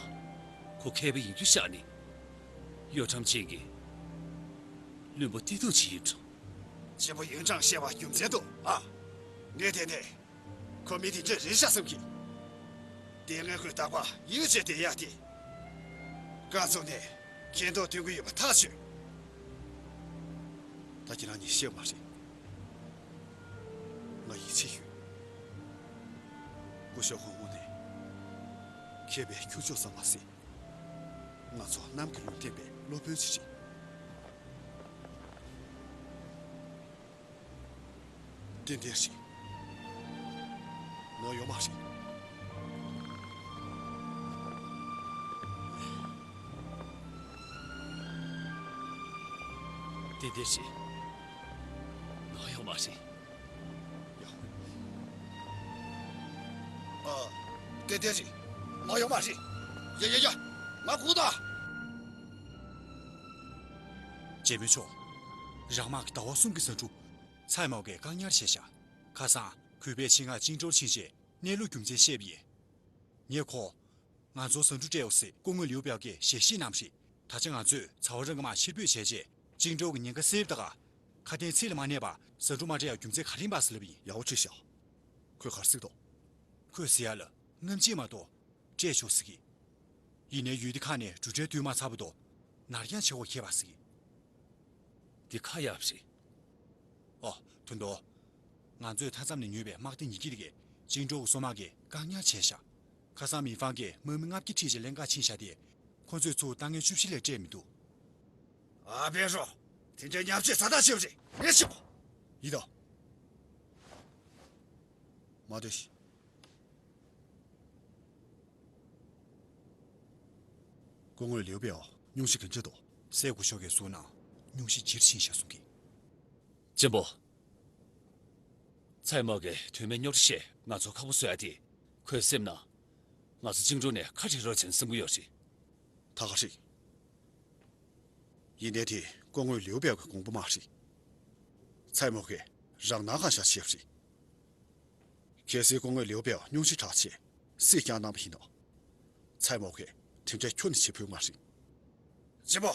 ཁོ་མཁས་པ་ཡིན་རྒྱུ་ཤར་ནས། གཡོ་ཁྲམ་ཅན་གྱི་བླུན་པོ་བདེ་སྡུག་ཅིག་ཡིན་འགྲོ། གཅེན་པོ་ཡོན་ཀྲང་བཤད་པ་རྒྱུ་མཚན་འདུག་ཨ། ངས་དེ་ནས་ཁོ་མི་དེ་འདྲ་རེད་ཤག་བསམ་གི། དེ་སྔ་ཁོས་རྟག་པར་ཡིད་ཆེས་བསྡད་ཡག་དེ། རྐང་བཙུགས་ནས་ཁེ་འདོགས་སྟོན་གི་ཡོད་པ་ཐག་ཆོད། ད་ཁྱེད་རང་གཉིས་ཤེས་མ་རེད། ང་ཡིད་ཆེས་ཡོད། སྐུ་ཞབས་ཧོང་མོ་ནི་མཁས་པའི་ཁྱུ་མཆོག་ཙམ་མ་ཟད། ང་ཚོ་གནམ་གྱི་ལུང་བསྟན་པའི་སློབ་དཔོན་ཞིག་རེད། ཏན་ཏན་རེད། ནོར་ཡོད་མ་རེད། ཏན་ཏན་རེད། ནོར་ཡོད་མ་རེད། ཡ། ཨ། ཏན་ཏན་རེད། ནོར་ཡོད་མ་རེད། ཡ་ཡ་ཡ། ང་སྒུག་དང་། གཅེན་མོ་མཆོག་རང་དམག་གི་ཟླ་བ་གསུམ་གྱི་ཟ་འབྲུ། ཚའི་མའོ་གིས་བཀག་ཉར་བྱས་ཤག་ཁ་སང་གུས་པས་ཆེད་མངགས་ཅིང་ཀྲོའུ་ཕྱིན་རྗེས་གནས་ལུགས་རྒྱུ་མཚན་བཤད་པ་ཡིན། ངས་ཁོ། ང་ཚོར་ཟ་འབྲུ་སྤྲད་འོ་ཟེར་སྐུ་ངོ་ལིའུ་པའོ་གིས་ཞལ་བཞེས་གནང་བ་རེད། ད་ཆ་ང་ཚོས་ཚ་བ་རང་གི་དམག་ཕྱིར་འབུད་བྱས་རྗེས་ཅིང་ཀྲོའུ་གི་ཉེན་ཁ་སེལ་བ་དང་། ཁ་དན་ཚིག་ལ་མ་གནས་པར་ཟ་འབྲུ་མ་སྤྲད་ཡག་རྒྱུ་མཚན་ག་རེ་ཡིན་པ་ཟེར་ལབ་པ་ཡིན། ཡག་པོ་དྲིས་ཤག་ཁོས་ག་རེ་ཟེར་གི་འདུག་ཁོས་ཟེར་ཡག་ལ་རྔམ་བརྗིད་མ་གཏོགས། སྤྲད་ཆོག་ཟེར་གི། ཡིན་ནའི་ཡུལ་དེ་ཁག་ནས་འབྲུ་ཁྲལ་བསྡུ་མ་ཚར་བར་དུ་ནར་འགྱངས་བྱེད་དགོས་ཁེལ་བ་ཟེར་གི། འདི་ཁ་ཡག་པ་རེད། ཨོ། དོན་དུ། ང་ཚོས་མཐའ་མཚམས་ནས་ཉོས་པའི་དམག་སྡེ་ཉིས་བརྒྱ་དེ་གས་ཅིང་ཀྲོའུ་གི་སོ་དམག་གིས་བཀག་ཉར་བྱས་ཤག་ཁ་སང་མི་ཕང་གིས་དམག་མི་ལྔ་བརྒྱ་ཁྲིད་བྱས་ལེན་ག་ཕྱིན་ཤག་དེ། ཁོ་ཚོས་ཚུར་ཏ་ངན་བཅུ་བཞི་ལས་སྤྲད་མི་འདུག་ཨ་པེ་རོ། དེ་འདྲའི་ཉམས་ཆེ་ས་ཐག་ཆོད་པ་རེད། ངས་ཤེས་པ། ཡིན་ད། མ་སྡོད་ཤིག་སྐུ་ངོ་ལིའུ་པའོ་སྙུང་གཞི་ག་འདྲ་འདུག་སྲས་སྐུ་ཞབས་ཀྱིས་གསུངས་ན་སྙུང་གཞི་ཇེ་ཆེར་ཕྱིན་ཤག་གསུང་གི། གཅེན་པོ། ཚའི་མའོ་གིས་དོན་མེད་རྙོག་དྲ་བཤད་ང་ཚོར་ཁག་པོ་བཟོ་ཡ་དེ། ཁོས་སེམས་ནང་ང་ཚོ་ཅིང་ཀྲོའུ་ནས་ཁ་བྲལ་རོགས་བྱེད་བསམ་གྱི་ཡོད་རེད། ད་ག་རེད། ཡིན་ནའི་དེ་སྐུ་ངོ་ལིའུ་པའོ་གི་དགོངས་པ་མ་རེད། ཚའི་མའོ་གིས་རང་སྣང་གང་ཤར་བྱས་པ་རེད། གལ་སྲིད་སྐུ་ངོ་ལིའུ་པའོ་སྙུང་གཞི་དྲག་ཆེ་སྲིད་བསྐྱངས་གནང་བ་ཡིན་ན། ཚའི་མའོ་གིས་ དེ་འདྲ་ཁྱོན་ནས་བྱེད་ཕོད་མ་རེད། གཅེན་པོ།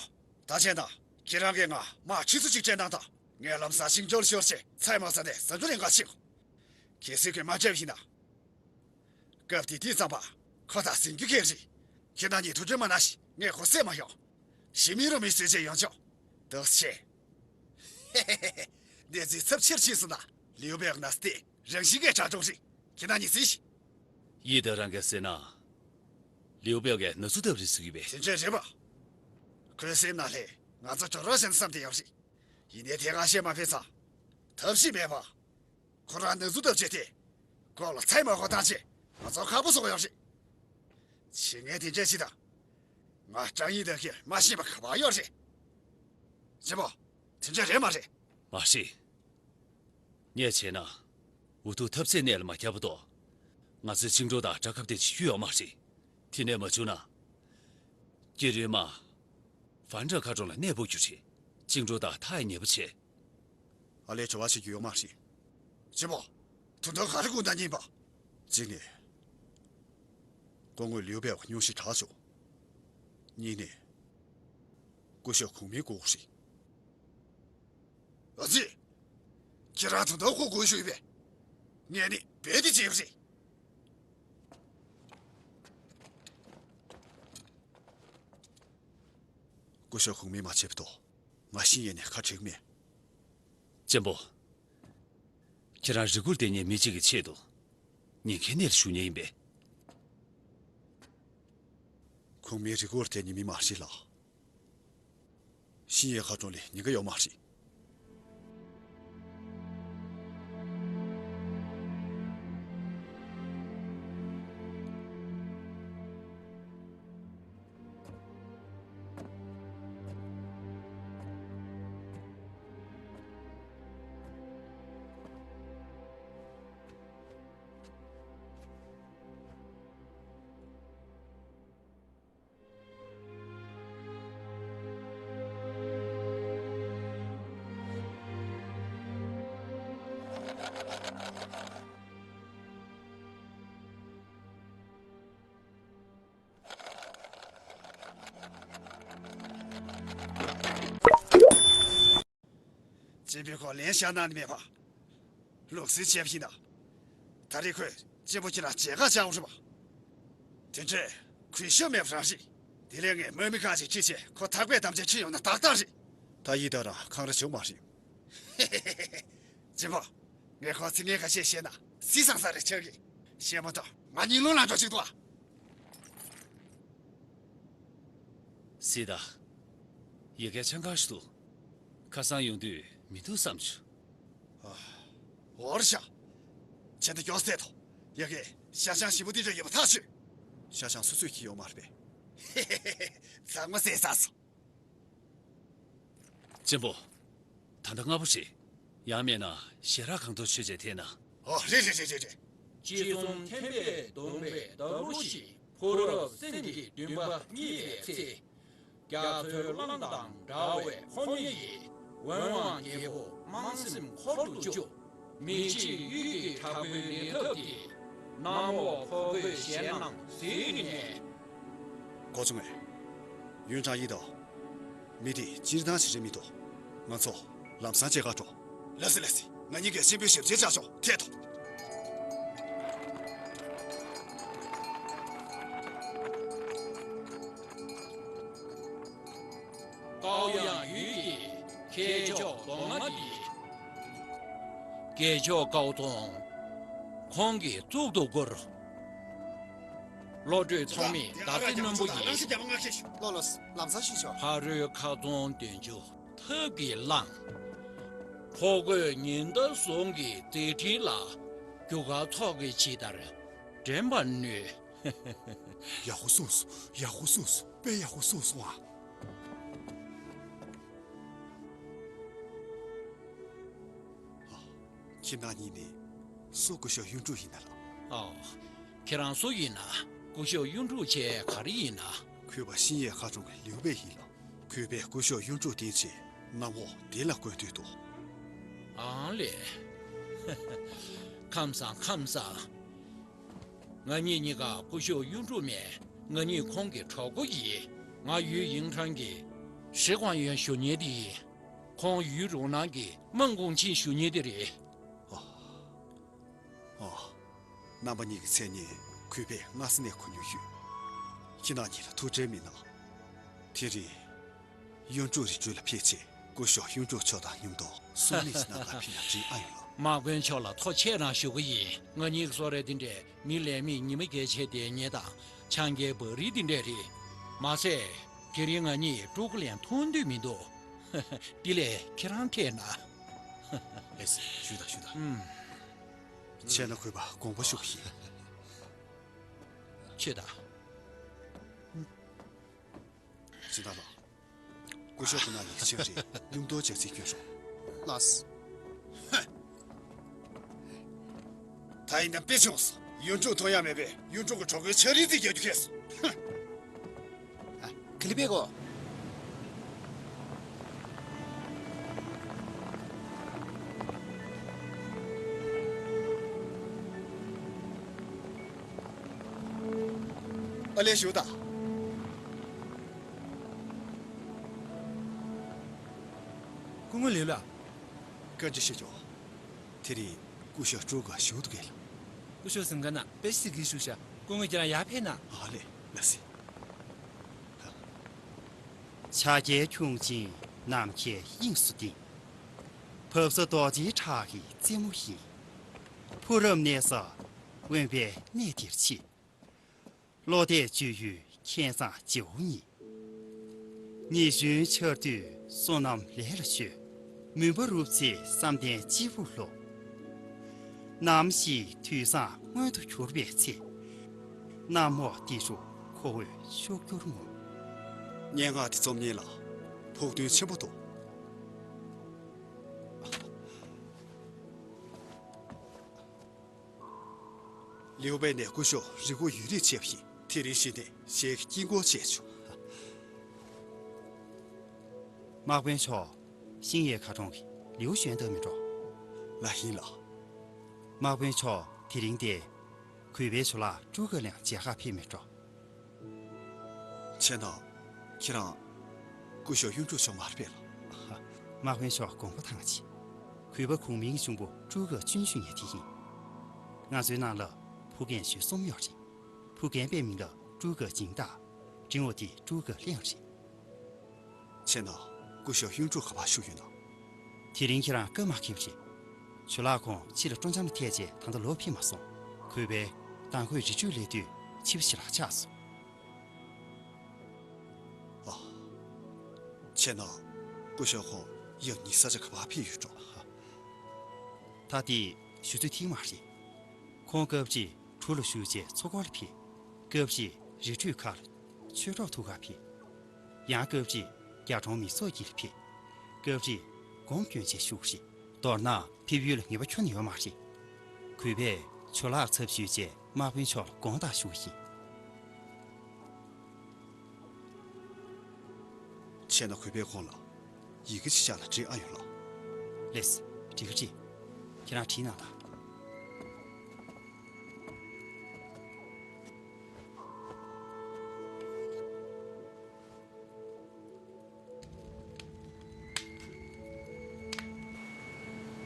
ད་བྱས་ན་ཁྱེད་རང་གིས་ང་དམག་ཁྲི་ཚོ་གཅིག་སྤྲད་གནང་དང་། ངས་ལམ་སང་ཞིང་ཇོ་ལ་ཤོར་བྱས་ཚལ་མ་ཟ་ནས་གཟའ་མཇུག་ལེན་ག་ཕྱིན། གལ་སྲིད་ཁོས་མ་སྤྲད་པ་ཡིན་ན། སྐབས་དེ་དུས་ཙམ་པ་ཁོ་ད་ཟིན་རྒྱུ་ཁེལ་རེད། ཁྱེད་རང་གཉིས་ཐུགས་ཁྲལ་མ་གནང་ཞིག་ངས་ཁོ་བསད་མ་ཡོང་། ཞི་མི་རོ་མི་བཟོས་བྱས་ཡོང་ཆོག་འདུག་སེ་བྱས། གནས་ཚུལ་ཚབས་ཆེར་ཕྱིན་སོང་ན་ལིའུ་པེའོ་ན་སྟེ་རང་བཞིན་གྱིས་དྲག་འགྲོ་རེད། ཁྱེད་རང་གཉིས་གཟིགས་ཤིག་ཡི་ད་རང་གིས་ཟེར་ན། ལིའུ་པེའོ་གིས་ན་ཟུག་བཏབ་རེད་ཟེར་གྱི་པས། དེ་འདྲ་རེད་པ། ཁོའི་སེམས་ནང་ལ་ང་ཚོ་གྲོགས་རོགས་བྱས་ན་བསམ་བསྡད་ཡོད་རེད། ཡིན་ནའི་དེ་སྒང་བཤད་མ་ཕོད་ཙང་། ཐབས་ཤེས་མེད་པ། ཁོ་རང་ན་ཟུག་བཏབ་བྱས་ཏེ། ཁོ་ལ་ཚལ་མ་ཤོར་བཏང་བྱས་ང་ཚོ་ཁག་པོ་བཟོ་གི་ཡོད་རེད། བྱེད་ངན་དེ་འདྲ་ཞིག་དང་། ང་ཀྲང་ཡིན་ད་གིས་མ་ཤེས་པ་ག་པར་ཡོད་རེད། གཅེན་པོ། དེ་འདྲ་རེད་མ་རེད། མ་རེད། ངས་བྱས་ན། འུ་ཐུག་ཐབས་ཟད་གནས་ལ་མ་ཁྱབ་པ་དོ། ང་ཚོས་ཅིང་ཀྲོའུ་དང་དགྲ་ཁ་གཏད་བྱེད་རྒྱུ་ཡོད་མ་རེད། དེ་ནས་མ་བྱུང་ན། སྐྱེ་རིམ་མ། ཧྥན་ཁྲ་མཁར་གྲོང་ལ་གནས་སྤོ་རྒྱུ་རེད། ཅིང་ཀྲོའུ་དང་ཐག་ཡང་ཉེ་པོ་བྱས། ཨ་ལས་བྲོ་བ་བྱེད་རྒྱུ་ཡོད་མ་རེད། གཅེན་པོ། དོན་དག་ག་རེ་དགོས་ན་སྙིང་པ། གཅིག་ནས། སྐུ་ངོ་ལིའུ་པེའོ་སྙུང་གཞི་དྲག་བྱུང་། གཉིས་ནས། སྐུ་ཞབས་གུང་མིང་དགོས་རེད། ཨ་ཙི། ཁྱེད་རང་ད་དུང་ཁོ་དགོས་ཞུས་པས། ངས་ནི་རྦད་དེ་བྱས་པ་རེད། སྐུ་ཞབས་གུང་མིང་མ་བྱེད་པ་དོ། ང་ཤི་ཡས་ནས་ཁ་བྲལ་གི་མེད། གཅེན་པོ། ཁྱེད་རང་རི་ཁུར་དེ་ཉིད་མི་གཅིག་གི་ཆེད་དུ། ཉེན་ཁའི་གནས་ལ་ཞུགས་ཉེན་ཡིན་པས། གུང་མིང་རི་ཁུར་དེ་ཉིད་མི་མ་རེད་ལ། ཤི་ཡས་ཁ་གྲོང་ལས་ཉེན་ཁ་ཡོད་མ་རེད། གཅེན་པོས་ཁོ་ལན་བཞག་གནང་ནི་མེད་པ། ལུགས་སྲོལ་བྱས་པ་ཡིན་ན། ད་རེས་ཁོས་གཅེན་པོ་ཁྱེད་ལ་མཇལ་ཁ་བཅར་བ་རེད་པ། དེ་འདྲས་ཁོས་ཤོད་མེད་པ་རང་རེད། དེ་ལས་ངས་དམག་མི་ཁག་ཅིག་ཁྲིད་བྱས་ཁོ་ཐག་པས་དམ་བཅའ་ཁྲིད་ཡོང་ན་ཏག་ཏག་རེད། ད་ཡིན་ད་རང་འཁང་ར་བྱུང་མ་རེད། གཅེན་པོ། ངས་ཁོ་ཚིག་ངན་ཁ་ཤས་བཤད་ན་སི་སང་ས་རེ་ཆགས་ཀྱི། བཤད་མ་ཐུབ་ང་གཉིད་ལོག་ལངས་འགྲོ་ཅིག་ཏུ། སི་ད། ཡ་གིའི་ཆང་ཁང་ཞིག་ཏུ། ཁ་སང་ཡོང་དུས་མི་འདུག་བསམ་བྱུང་། འོར་ཤ། ཁྱེད་ད་མགྱོགས་སེ་ཐོ། ཡ་གི་ཤ་ཆང་ཞིམ་པོ་འདི་འདྲ་ཡོད་པ་ཐག་ཆོད། ཤ་ཆང་སོ་སོས་ཁྱེར་ཡོང་མ་རེད་པས། ཚང་མ་ཟས་ཚར་སོང་། གཅེན་པོ། ད་ལྟ་སྔ་པོ་རེད། ཡང་མིན་ན་ཞེ་དྲག་གང་ཐུབ་ཆོས་བྱས་ཐེན་ན། ཨོ་རེད་རེད་རེད་རེད་རེད། ཅི་གསུང་མཁྱེན་པས་གདུང་བའི་བདག་པོ་ཞིག་ཕོ་རབ་སེམས་ཀྱི་འདུན་པ་རྙེད་པའི་ཚེ། རྒྱ་མཚོའི་གླང་དང་འདྲ་བའི་ཁོ་གཉིས་ཀྱིས་འོད་དབང་རྒྱལ་པོ་དམངས་སེམས་འཁོར་དུ་བཅུག་མི་ཕྱེད་གཡུལ་གྱི་དྲག་པོའི་ལས་ཐབས་ཀྱིས་གནམ་འོག་ཕོ་རྒོད་གཞན་རྣམས་གཟིགས་ནས། གོ་བྱུང་ངས། ཡུན་ཀྲང་ཡིད་དོ། མི་དེ་སྤྱིར་བཏང་ཞིག་རེད་མི་འདུག་ང་ཚོ་ལམ་སང་བཅས་ཁ་འགྲོ། ལགས་སེ་ལགས་སེ། ང་གཉིས་ཀས་གཅེན་པོའི་ཞབས་ཕྱི་བྱ་ཆོག་ཐད་དོ། ཀའོ་ཡང་ཡུས་ཀྱིས་མཁས་མཆོག་གདོང་ལྔ་འདི། རྒྱལ་མཆོག་ཀའོ་ཏུང་། ཁོང་གིས་གཙུག་ཏུ་བཀུར། བློ་གྲོས་ཐོགས་མེད་མདའ་རྩེ་རྣོན་པོ་ཡིས། ལོ་ལོ། ལམ་སང་ཤི་ཤོག་ཕ་རོལ་ཁ་རྫོང་བདུན་ཅུ་ཐབས་ཀྱིས་བླངས། ཕོ་རྒོད་ཉི་ཟླ་ཟུང་གི་མཛད་འཕྲིན་ལ། རྒྱུ་སྐར་ཚོགས་ཀྱི་ཇི་ལྟར་འགྲན་པར་ནུས། ཡག་པོ་གསུངས་སོང་། ཡག་པོ་གསུངས་སོང་། དཔེ་ཡག་པོ་གསུངས་སོང་ཨ། ཨ། ཁྱེད་རྣམ་གཉིས་ནི་སུ་སྐུ་ཞབས་གཡུ་འབྲུག་ཡིན་ན་ལགས། ཨོ། ཁྱེད་རང་སུ་ཡིན་ན། སྐུ་ཞབས་གཡུ་འབྲུག་བྱས་ག་རེ་ཡིན་ན། གུས་པ་ཤིང་ཡས་ཁ་གྲོང་གི་ལིའུ་པེ་ཡིན་ལགས། གུས་པས་སྐུ་ཞབས་གཡུ་འབྲུག་བསྟེན་ཆེད་གནམ་འོག་འདི་ལ་བཀོད་དོད་དོ། ཨང་ལེ། ཁམས་བཟང་ཁམས་བཟང་། ང་གཉིས་གཉིས་ཀ་སྐུ་ཞབས་གཡུ་འབྲུག་མས་ ང་གཉིས་ཁོང་གི་གྲོགས་པོ་ཡིན། ང་ཡུས་ཡིང་ཁྲང་གི་ཧྲི་ཀོང་ཡོན་ཞུ་མཁན་དེ་ཡིན། ཁོང་ཡུས་རུ་ནང་གི་མང་ཀུང་ཆིན་ཞུ་མཁན་དེ་རེད། ཨོ། ཨོ། རྣམ་པ་གཉིས་ཀྱི་མཚན་སྙན་གུས་པས་སྔ་ས་ནས་གོ་མྱོང་ཡོད། ཁྱེད་རྣམ་གཉིས་ལ་ཐུགས་ཁྲལ་མི་གནང་། དེ་རིང་གཡུ་འབྲུག་རི་ཁྲོད་ལ་ཕེབས་ཆེད་སྐུ་ཞབས་གཡུ་འབྲུག་མཆོག་དང་མཉམ་དུ་སུམ་ལི་ཞིག་ནང་ལ་ཕེབས་ན་འགྲིག་ཨ་ཡོང་ལགས། དམག་དཔོན་མཆོག་ལ་ཐུགས་རྗེ་གནང་ཞུ་གི་ཡིན། ང་གཉིས་ཀྱི་གསོལ་རས་འདི་འདྲས་མི་ལས་མེད་ཉི་མ་རྒྱལ་ཆེ་དེ་ངེད་དང་ཆང་རྐྱལ་བག་རིལ་འདི་འདྲས་རེད། མ་ཟད་དེ་རིང་ང་གཉིས་ཀྲུ་གུ་ལན་མཐོང་འདོད་མི་འདུག་དེ་ལས་ཁྱེད་རང་ཕེབས་ན། ལགས་སེ། ཞུ་དང་ཞུ་དང་། ཨུམ། བྱས་ན་གུས་པ་དགོངས་པ་ཞུ་གི་ཡིན། ཆོས་དང་། སྦྱིན་བདག་ལགས། སྐུ་ཞབས་ཁོ་ན་ཡིག་ཆེན་རེད། མཉམ་དུ་ཅིག་བྱེད་རྒྱུ་རོགས། ལགས། ཧ། ད་ཡིན་ན་དཔེ་ཆུང་སོང་། གཡུ་འབྲུག་མཐོང་ཡ་མེད་པས་གཡུ་འབྲུག་གི་གྲོགས་པོའི་ཕྱག་བྲིས་ཅིག་རྒྱག་རྒྱུ་ཁེལ་སོང་། ཧ། ཨ། ག་ལེར་ཕེབས་དགོས། ཨ་ལས། བཞུགས་དང་། སྐུ་ངོ་ལིའུ་ལགས། བཀའ་འདྲི་ཞུ་ཆོག་དེ་རིང་སྐུ་ཞབས་ཀྲུའུ་གུ་བཞུགས་འདུག་གས་ལགས། སྐུ་ཞབས་གཟིམ་ཁང་ནང་དཔེ་ཆ་ཞིག་གིས་བཞུགས་ཤག་སྐུ་ངོ་ཁྱེད་རང་ཡར་ཕེབས་ན། ཨ་ལས། ལགས་སེ། ཕྱག་རྒྱའི་ཁྱུང་ཆེན་ནམ་མཁའི་དབྱིངས་སུ་ལྡིང་། འབབ་ས་རྡོ་རྗེའི་བྲག་གི་རྩེ་མོ་ཡིན། ཕོ་རབ་གནས་ས་དབེན་པའི་གནས་འདིར་མཆིས། བློ་གཏད་སྤྱོད་ཡུལ་མཁྱེན་བཟང་རྗེ་བོ་ཉིད། ཉི་གཞོན་ཆར་དུས་བསོད་ནམས་ལས་ལ་གཞོལ། མུན་པ་རུབ་ཚེ་བསམ་གཏན་སྤྱིལ་བུར་ལོག་ནམ་ཞིག་དུས་བཟང་མངོན་དུ་གྱུར་པའི་ཚེ། གནམ་འོག་འདི་རུ་ཁོ་བོས་ཤུགས་གྱུར་ངོ་། སྙན་ངག་འདི་རྩོམ་མཁན་ལ་ཕུགས་འདུན་ཆེན་པོ་འདུག་ལིའུ་པེ་ནས་སྐུ་ཞབས་རི་མགོ་ཡུན་རིང་བྱས་པ་ཡིན། དེ་རིང་གཞི་ནས་ཞལ་གྱི་དཀྱིལ་འཁོར་བཅས་བྱུང་། དམག་དཔོན་མཆོག་ཤིང་ཡའི་མཁར་གྲོང་གི་ལིའུ་ཞོན་ལྟ་མི་འགྲོ། ལགས་ཡིན་ལགས། དམག་དཔོན་མཆོག་དེ་རིང་དེ་གུས་པའི་ཇོ་ལགས་ཀྲུའུ་གུ་ལན་མཇལ་ཁར་ཕེབས་མི་འགྲོ། བྱས་ན། ཁྱེད་རང་སྐུ་ཞབས་གཡུ་འབྲུག་མཆོག་མ་རེད་པས་ལགས། དམག་དཔོན་མཆོག་དགོངས་པ་ཐང་ཆད། གུས་པ་གུང་མིང་གི་གཅུང་པོ་ཀྲུའུ་གུ་ཅུན་ཞུ་མཁན་དེ་ཡིན། ང་ཚོའི་ནང་ལ་བུ་རྒན་གཞོན་གསུམ་ཡོད་རེད། བུ་རྒན་པའི་མིང་ལ་ཀྲུའུ་གུ་ཇིང་ཏཱ། འབྲིང་བ་དེ་ཀྲུའུ་གུ་ལིང་རེད། བྱས་ན་སྐུ་ཞབས་གཡུ་འབྲུག་ག་པར་བཞུགས་ཡོད་ན། དེ་རིང་ཁྱེད་རང་སྐར་མ་འཁེལ་བ་རེད། ཇོ་ལགས་ཁོང་ཕྱི་ལ་སྤྲོ་འཆམ་ལ་ཐད་རྗེས་ད་ལྟ་ལོག་ཕེབས་མ་སོང་། གུས་པས་མདང་དགོང་རི་ཁྲོད་སླེབས་དུས་ཕྱི་པོ་ཞེ་དྲག་ཆགས་སོང་། ཨ། བྱས་ན་སྐུ་ཞབས་ཁོང་ཡང་ཉིན་ས་ཆ་ག་པར་ཕེབས་ཡོད་འགྲོ། ད་དེ་ཞུ་ཚོད་ཐིག་མ་རེད། ཁོང་སྐབས་རེ་གྲུ་ལ་བཞུགས་རྗེས་མཚོ་སྐོར་ལ་ཕེབས། སྐབས་རེ་རི་ཁྲོད་ཁ་ལ་ཆོས་གྲོགས་ཐུག་གར་ཕེབས། ཡང་སྐབས་རེ་རྒྱ་གྲོང་མི་ཚོགས་དཀྱིལ་ལ་ཕེབས། སྐབས་རེ་སྒོམ་སྐྱོན་ཆེད་བཞུགས་རེད། མདོར་ན་ཕེབས་ཡུལ་ལ་ངེས་པ་ཁྱོན་ནས་ཡོད་མ་རེད། གུས་པས་ཇོ་ལགས་ཚབ་ཞུས་རྗེས་དམག་དཔོན་མཆོག་ལ་དགོངས་དག་ཞུ་བ་ཡིན། བྱས་ན་གུས་པས་ཁོང་ལ་ཡི་གེ་ཅིག་བཞག་ན་འགྲིག་ཨ་ཡོང་ལགས། ལགས་སེ། འགྲིག་གི་རེད། ཁྱེད་རང་བྲིས་གནང་དང་།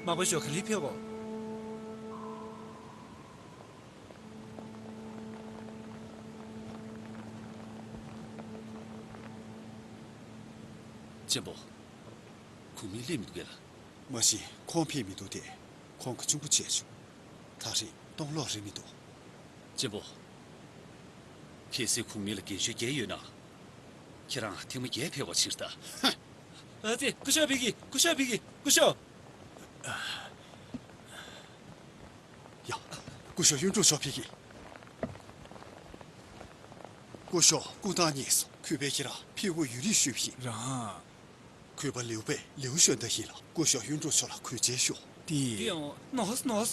དམག་དཔོན་མཆོག་ག་ལེར་ཕེབས་གོ། གཅེན་པོ། གུང་མིང་སླེབས་མི་འདུག་གས་ལགས། མ་གཞི་ཁོང་ཕེབས་མི་འདུག་སྟེ། ཁོང་གི་གཅུང་པོ་བྱས་བྱུང་། ད་རེས་གཏོང་ལོག་རེད་མི་འདུག། གཅེན་པོ། གལ་སྲིད་གུང་མིང་ལ་རྒན་གཞོན་བརྒྱད་ཡོད་ན། ཁྱེད་རང་ཐེངས་མ་བརྒྱད་ཕེབས་པ་ཕྱིར་ལྟ། ཨ་ཙི། སྐུ་ཞབས་ཕེབས་ཀྱི། སྐུ་ཞབས་ཕེབས་ཀྱི། སྐུ་ཞབས། ཡ། སྐུ་ཞབས་གཡུ་འབྲུག་མཆོག་ཕེབས་ཀྱི། སྐུ་ཞབས་སྐུ་ཐང་རྙེད་སོང་། གུས་པས་ཁྱེད་རང་ཕེབས་སྒུག་ཡུན་རིང་ཞུས་པ་ཡིན། རང་། གུས་པ་ལིའུ་པེ་ལིའུ་ཞོན་ཏེ་ཡིན་ལགས། སྐུ་ཞབས་གཡུ་འབྲུག་མཆོག་ལ་གུས་མཇལ་ཞུ། ཏི། ཏི་ཨོ། ནོས་ནོས།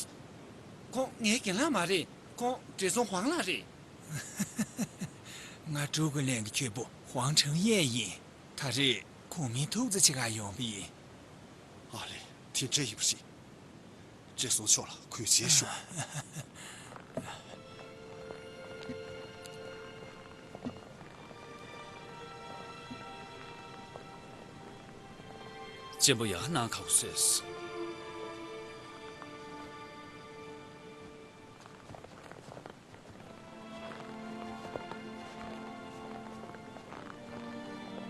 ཁོང་ངའི་རྒན་ལགས་མ་རེད། ཁོང་བགྲེས་སོང་ཧུང་ལགས་རེད། ང་ཀྲུའུ་གུ་ལན་གྱི་ཁྱོད་པོ་ཧུང་ཁྲང་ཡེ་ཡིན། ད་རེས་གུང་མིང་ཐུག་ཙམ་བྱེད་གར་ཡོང་བ་ཡིན། ཨ་ལས། དེ་འདྲ་ཡིན་པ་རེད། བགྲེས་སོང་མཆོག་ལ་གུས་མཇལ་ཞུ། གཅེན་པོ་ཡང་གནང་ཁག་པོ་བཟོས།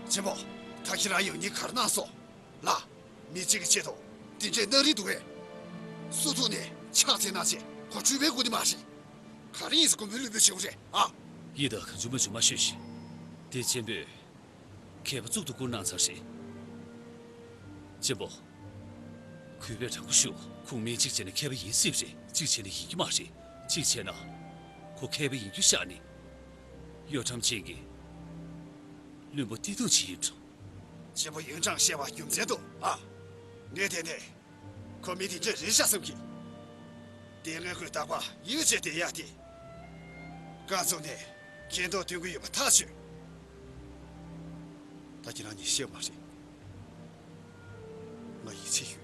གཅེན་པོ། ད་ཁྱེད་རང་ཡང་སྙིང་ག་རེ་གནང་སོང་། ལགས། མི་གཅིག་གི་ཆེད་དུ་འདི་འདྲའི་སྣ་རིང་འདུག་གས། སུ་ཐུག་ནས་ཕྱག་འཚལ་གནང་བྱས་ཁོ་འཁྲུལ་པའི་སྒོ་ནས་མ་རེད། ག་རེ་ཡིན་ཟེར་སྒོམ་པའི་བླུན་པོ་བྱེད་དགོས་རེད་ཨ། ཡིད་ད་གང་བྱུང་མ་བྱུང་མ་ཤོད་ཤིག་དེ་གཅེན་པོས་མཁས་པ་གཙུག་ཏུ་བཀུར་གནང་ཚར་རེད། གཅེན་པོ། གུས་པས་དྲང་པོ་ཞུ། ཁུངས་མེད་གཅིག་བྱས་ན་མཁས་པ་ཡིན་སྲིད་པ་རེད། གཅིག་བྱས་ན་ཡིན་གྱི་མ་རེད། གཅིག་བྱས་ན་ཁོ་མཁས་པ་ཡིན་རྒྱུ་བཞག་ནས་གཡོ་ཁྲམ་ཅན་གྱི་བླུན་པོ་བསྟི་རྡུང་བྱེད་ཡིན་འགྲོ། གཅེན་པོ་ཡོན་ཀྲང་བཤད་པ་རྒྱུ་མཚན་འདུག་ཨ། ངས་དེ་ནས་ཁོ་མི་དེ་འདྲ་རེད་ཤག་བསམ་གི། དེ་སྔ་ཁོས་རྟག་པར་ཡིད་ཆེས་བསྡད་ཡག་དེ། རྐང་བཙུགས་ནས་མཁྱེན་རྟོགས་སྟོན་གི་ཡོད་པ་ཐག་ཆོད། ད་ཁྱེད་རང་གཉིས་ཤེས་མ་རེད། ང་ཡིད་ཆེས་ཡོད།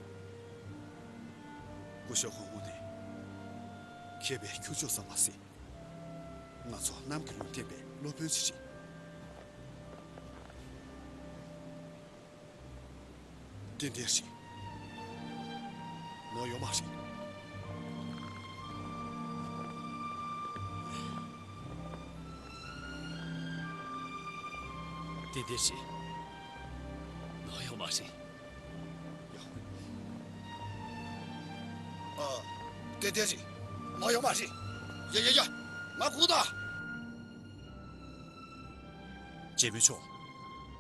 སྐུ་ཞབས་ཧོང་མོ་ནི་མཁས་པའི་ཁྱུ་མཆོག་ཙམ་མ་ཟད། ང་ཚོ་གནམ་གྱི་ལུང་བསྟན་པའི་སློབ་དཔོན་ཞིག་རེད། ཏན་ཏན་རེད། ནོར་ཡོད་མ་རེད། ཏན་ཏན་རེད། ནོར་ཡོད་མ་རེད། ཡ། ཨ། ཏན་ཏན་རེད། ནོར་ཡོད་མ་རེད། ཡ་ཡ་ཡ། ང་སྒུག་དང་། གཅེན་མོ་མཆོག་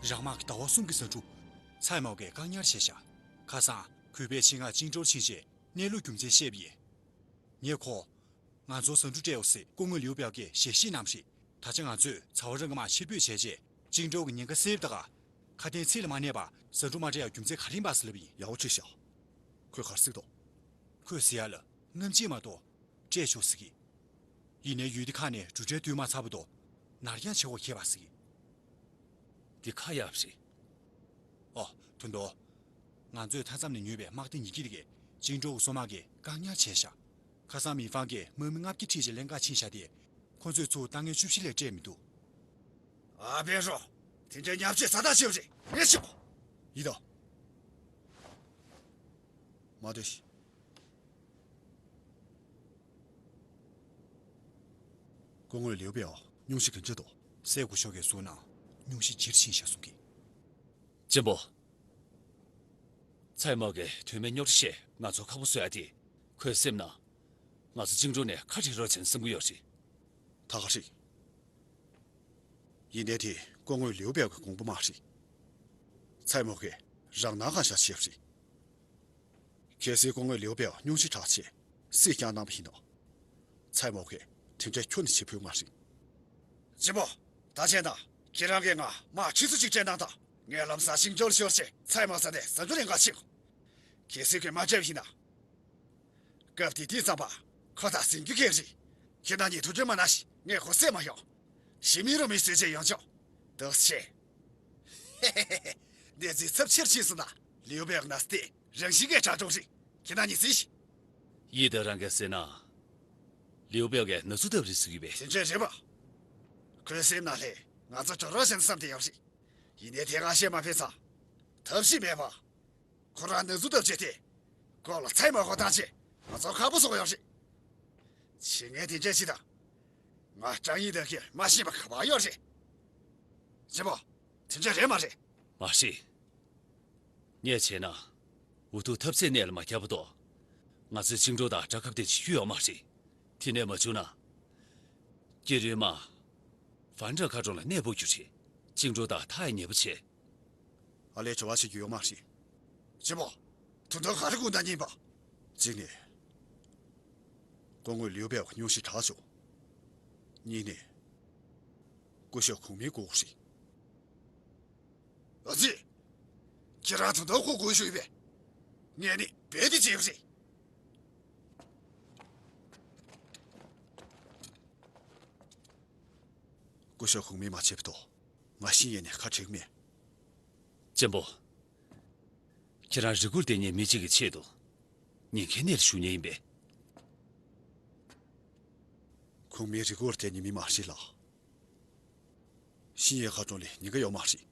རང་དམག་གི་ཟླ་བ་གསུམ་གྱི་ཟ་འབྲུ་ཚའེ་མའོ་གིས་བཀག་ཉར་བྱས་ཤག་ཁ་སང་གུས་པས་ཆེད་མངགས་ཅིང་ཀྲོའུ་ཕྱིན་ཆད་གནས་ལུགས་རྒྱུ་མཚན་བཤད་པ་ཡིན། ངས་ཁོ། ང་ཚོར་ཟ་འབྲུ་སྤྲད་འོ་ཟེར་སྐུ་ངོ་ལིའུ་པའོ་གིས་ཞལ་བཞེས་གནང་བ་རེད། ད་ཆ་ང་ཚོས་ཚ་བ་རང་གི་དམག་ཕྱིར་འབུད་བྱས་རྗེས་ཅིང་ཀྲོའུ་གི་ཉེན་ཁ་སེལ་བ་དང་། ཁ་དན་ཚིག་ལ་མ་གནས་པར་ཟ་འབྲུ་མ་སྤྲད་ཡག་རྒྱུ་མཚན་ག་རེ་ཡིན་པ་ཟེར་ལབ་ཡིན། ཡག་པོ་བྱས་ཤག་ཁོས་ག་རེ་ཟེར་འདུག་ཁོས་ཟེར་ཡག་ལ་རྔམ་བརྗིད་མ་གཏོགས། སྤྲད་ཆོག་ཟེར་གི། ཡིན་ནའི་ཡུལ་དེ་ཁག་ནས་འགྲོ་གྲོན་བསྡུ་མ་ཚར་བར་དུ་ནར་འགྱངས་བྱེད་དགོས་ཁེལ་བ་ཟེར་གི། འདི་ཁ་ཡག་རེད། ཨོ། དོན་དུ། ང་ཚོས་མཐའ་མཚམས་ནས་ཉོས་པའི་དམག་སྡེ་ཉིས་ཀྱི་རིགས་ཅིང་ཀྲོའུ་གི་སོ་དམག་གིས་བཀག་ཉར་བྱས་ཤག་ཁ་སང་མི་ཕང་གིས་དམག་མི་ལྔ་བརྒྱ་ཁྲིད་ཅིག་ལེན་ག་ཕྱིན་ཤག་དེ། ཁོ་ཚོས་ཚུར་ཏང་ངེ་བཅུ་བཞི་ལས་སྤྲད་མི་འདུག་ཨ་བེ་རོ། དེ་འདྲའི་ཉམས་བཅོས་ས་ཐག་ཆོད་རེད། ངས་ཤོག་ཡིན་ད། མ་སྡོད་ཤིག་སྐུ་ངོ་ལིའུ་པའོ་སྙུང་གཞི་ག་འདྲ་འདུག་སའི་སྐུ་ཞབས་ཀྱིས་གསུངས་ན་སྙུང་གཞི་ཇེ་ཆེར་ཕྱིན་ཤག་གསུང་གི། གཅེན་པོ། ཚའེ་མའོ་གིས་དོན་མེད་རྙོག་དྲ་བཤད་ང་ཚོ་ཁག་པོ་བཟོ་ཡ་དེ། ཁོས་སེམས་ནང་ང་ཚོ་ཅིང་ཀྲོའུ་ནས་ཁ་བྲལ་རོགས་བྱས་ན་བསམ་གྱི་ཡོད་རེད། ད་ག་རེད། ཡིན་ནའི་དེ་སྐུ་ངོ་ལིའུ་པའོ་གི་དགོངས་པ་མ་རེད། ཚའེ་མའོ་གིས་རང་སྣང་གང་ཤར་བྱས་པ་རེད། གལ་སྲིད་སྐུ་ངོ་ལིའུ་པའོ་སྙུང་གཞི་དྲག་ཆེ་སྲིད་བསྐྱངས་གནང་བ་ཡིན་ན། ཚའེ་མའོ་གིས་དེ་འདྲའི་ཁྱོན་ནས་བྱེད་ཕོད་མ་རེད། གཅེན་པོ། ད་བྱས་ན་ཁྱེད་རང་གིས་ང་དམག་ཁྲི་ཚོ་གཅིག་སྤྲད་གནང་དང་། ངས་ལམ་སང་ཅིང་ཀྲོའུ་ལ་ཤོར་བྱས་ཚའེ་མའོ་རྩ་ནས་ཟ་འབྲུ་ལེན་ག་ཕྱིན། གལ་སྲིད་ཁོས་མ་སྤྲད་པ་ཡིན་ན། སྐབས་དེ་དུས་ཙམ་པ་ཁོ་དང་ཟིན་རྒྱུ་ཁེལ་རེད། ཁྱེད་རྣམ་གཉིས་ཐུགས་ཁྲལ་མ་གནང་ཞིག་ངས་ཁོ་བསད་མ་ཡོང་། ཞི་མི་རོ་མི་བཟོས་བྱས་ཡོང་ཆོག་འདུག་སེ་བྱས། གནས་ཚུལ་ཚབས་ཆེར་ཕྱིན་སོང་ན་ལིའུ་པའོ་གི་ན་ཚ་དེ་རང་བཞིན་གྱིས་དྲག་འགྲོ་གི་རེད། ཁྱེད་རྣམ་གཉིས་གཟིགས་ཤིག་ཡིད་ད་རང་གིས་ཟེར་ན། ལིའུ་པའོ་གིས་ན་ཚ་བཏབ་རེད་ཟེར་གྱི་ཡོད་པས། དེ་འདྲ་རེད་པ། ཁོའི་སེམས་ནང་ལ་ང་ཚོ་འགྲོ་རོགས་བྱས་ན་བསམ་བསྡད་ཡོད་རེད། ཡིན་ནའི་དེ་སྒང་བཤད་མ་ཕོད་ཙང་། ཐབས་ཤེས་མེད་པ། ཁོ་རང་ན་ཚ་བཏབ་བྱས་ཏེ། ཁོ་ལ་ཚའེ་མའོ་ཧོ་བཏང་བྱས་ང་ཚོ་ཁག་པོ་བཟོ་གི་ཡོད་རེད། བྱས་ན་དེ་འདྲ་བྱེད་དང་། ང་ཀྲང་ཡིན་ད་གིས་མ་ཤེས་པ་ག་པར་ཡོད་རེད། གཅེན་པོ། དེ་འདྲ་རེད་མ་རེད། མ་རེད། ངས་བྱས་ན། འུ་ཐུག་ཐབས་ཟད་གནད་ལ་མ་བསྐྱལ་བར་དུ། ང་ཚོས་ཅིང་ཀྲོའུ་དང་དགྲ་ཁ་གཏད་བྱེད་རྒྱུ་ཡོད་མ་རེད། དེ་ནས་མ་བྱུང་ན། སྐྱེ་རུའི་དམག་ཧྥན་ཀྲང་མཁར་གྲོང་ལ་གནས་སྤོ་རྒྱུ་རེད། ཅིང་ཀྲོའུ་དང་ཐག་ཡང་ཉེ་པོ་བྱས། ཨ་ལས་བྲོ་བ་བྱེད་རྒྱུ་ཡོད་མ་རེད། གཅེན་པོ། དོན་དག་ག་རེ་སྐུ་ན་སྙིང་པ། གཅིག་ནས། སྐུ་ངོ་ལིའུ་པའོ་སྙུང་གཞི་དྲག་བྱུང་། གཉིས་ནས། སྐུ་ཞབས་གོང་མའི་སྐུ་ངོ་རེད། ཨ་ཙི། ཁྱེད་རང་དོན་དག་ཁོ་དགོས་ཞུ་ཡོད་པས། ངས་ནི་རྦད་དེ་བྱེད་ཡོད་རེད། སྐུ་ཞབས་གོང་མས་མ་བྱས་པ་དོ། ང་ཤི་ཡས་ནས་ཁ་བྲལ་གི་མེད། གཅེན་པོ། ཁྱེད་རང་རི་མགོར་བསྡད་མཁན་མི་གཅིག་གི་ཆེད་དུ། ཉེན་ཁའི་གནས་ལ་ཞུགས་མཁན་ཡིན་པས། གོང་མའི་རི་མགོར་བསྡད་མཁན་མི་མ་རེད་ལགས། ཤི་ཡས་མཁར་གྲོང་ལ་ཉེན་ཁ་ཡོད་མ་རེད།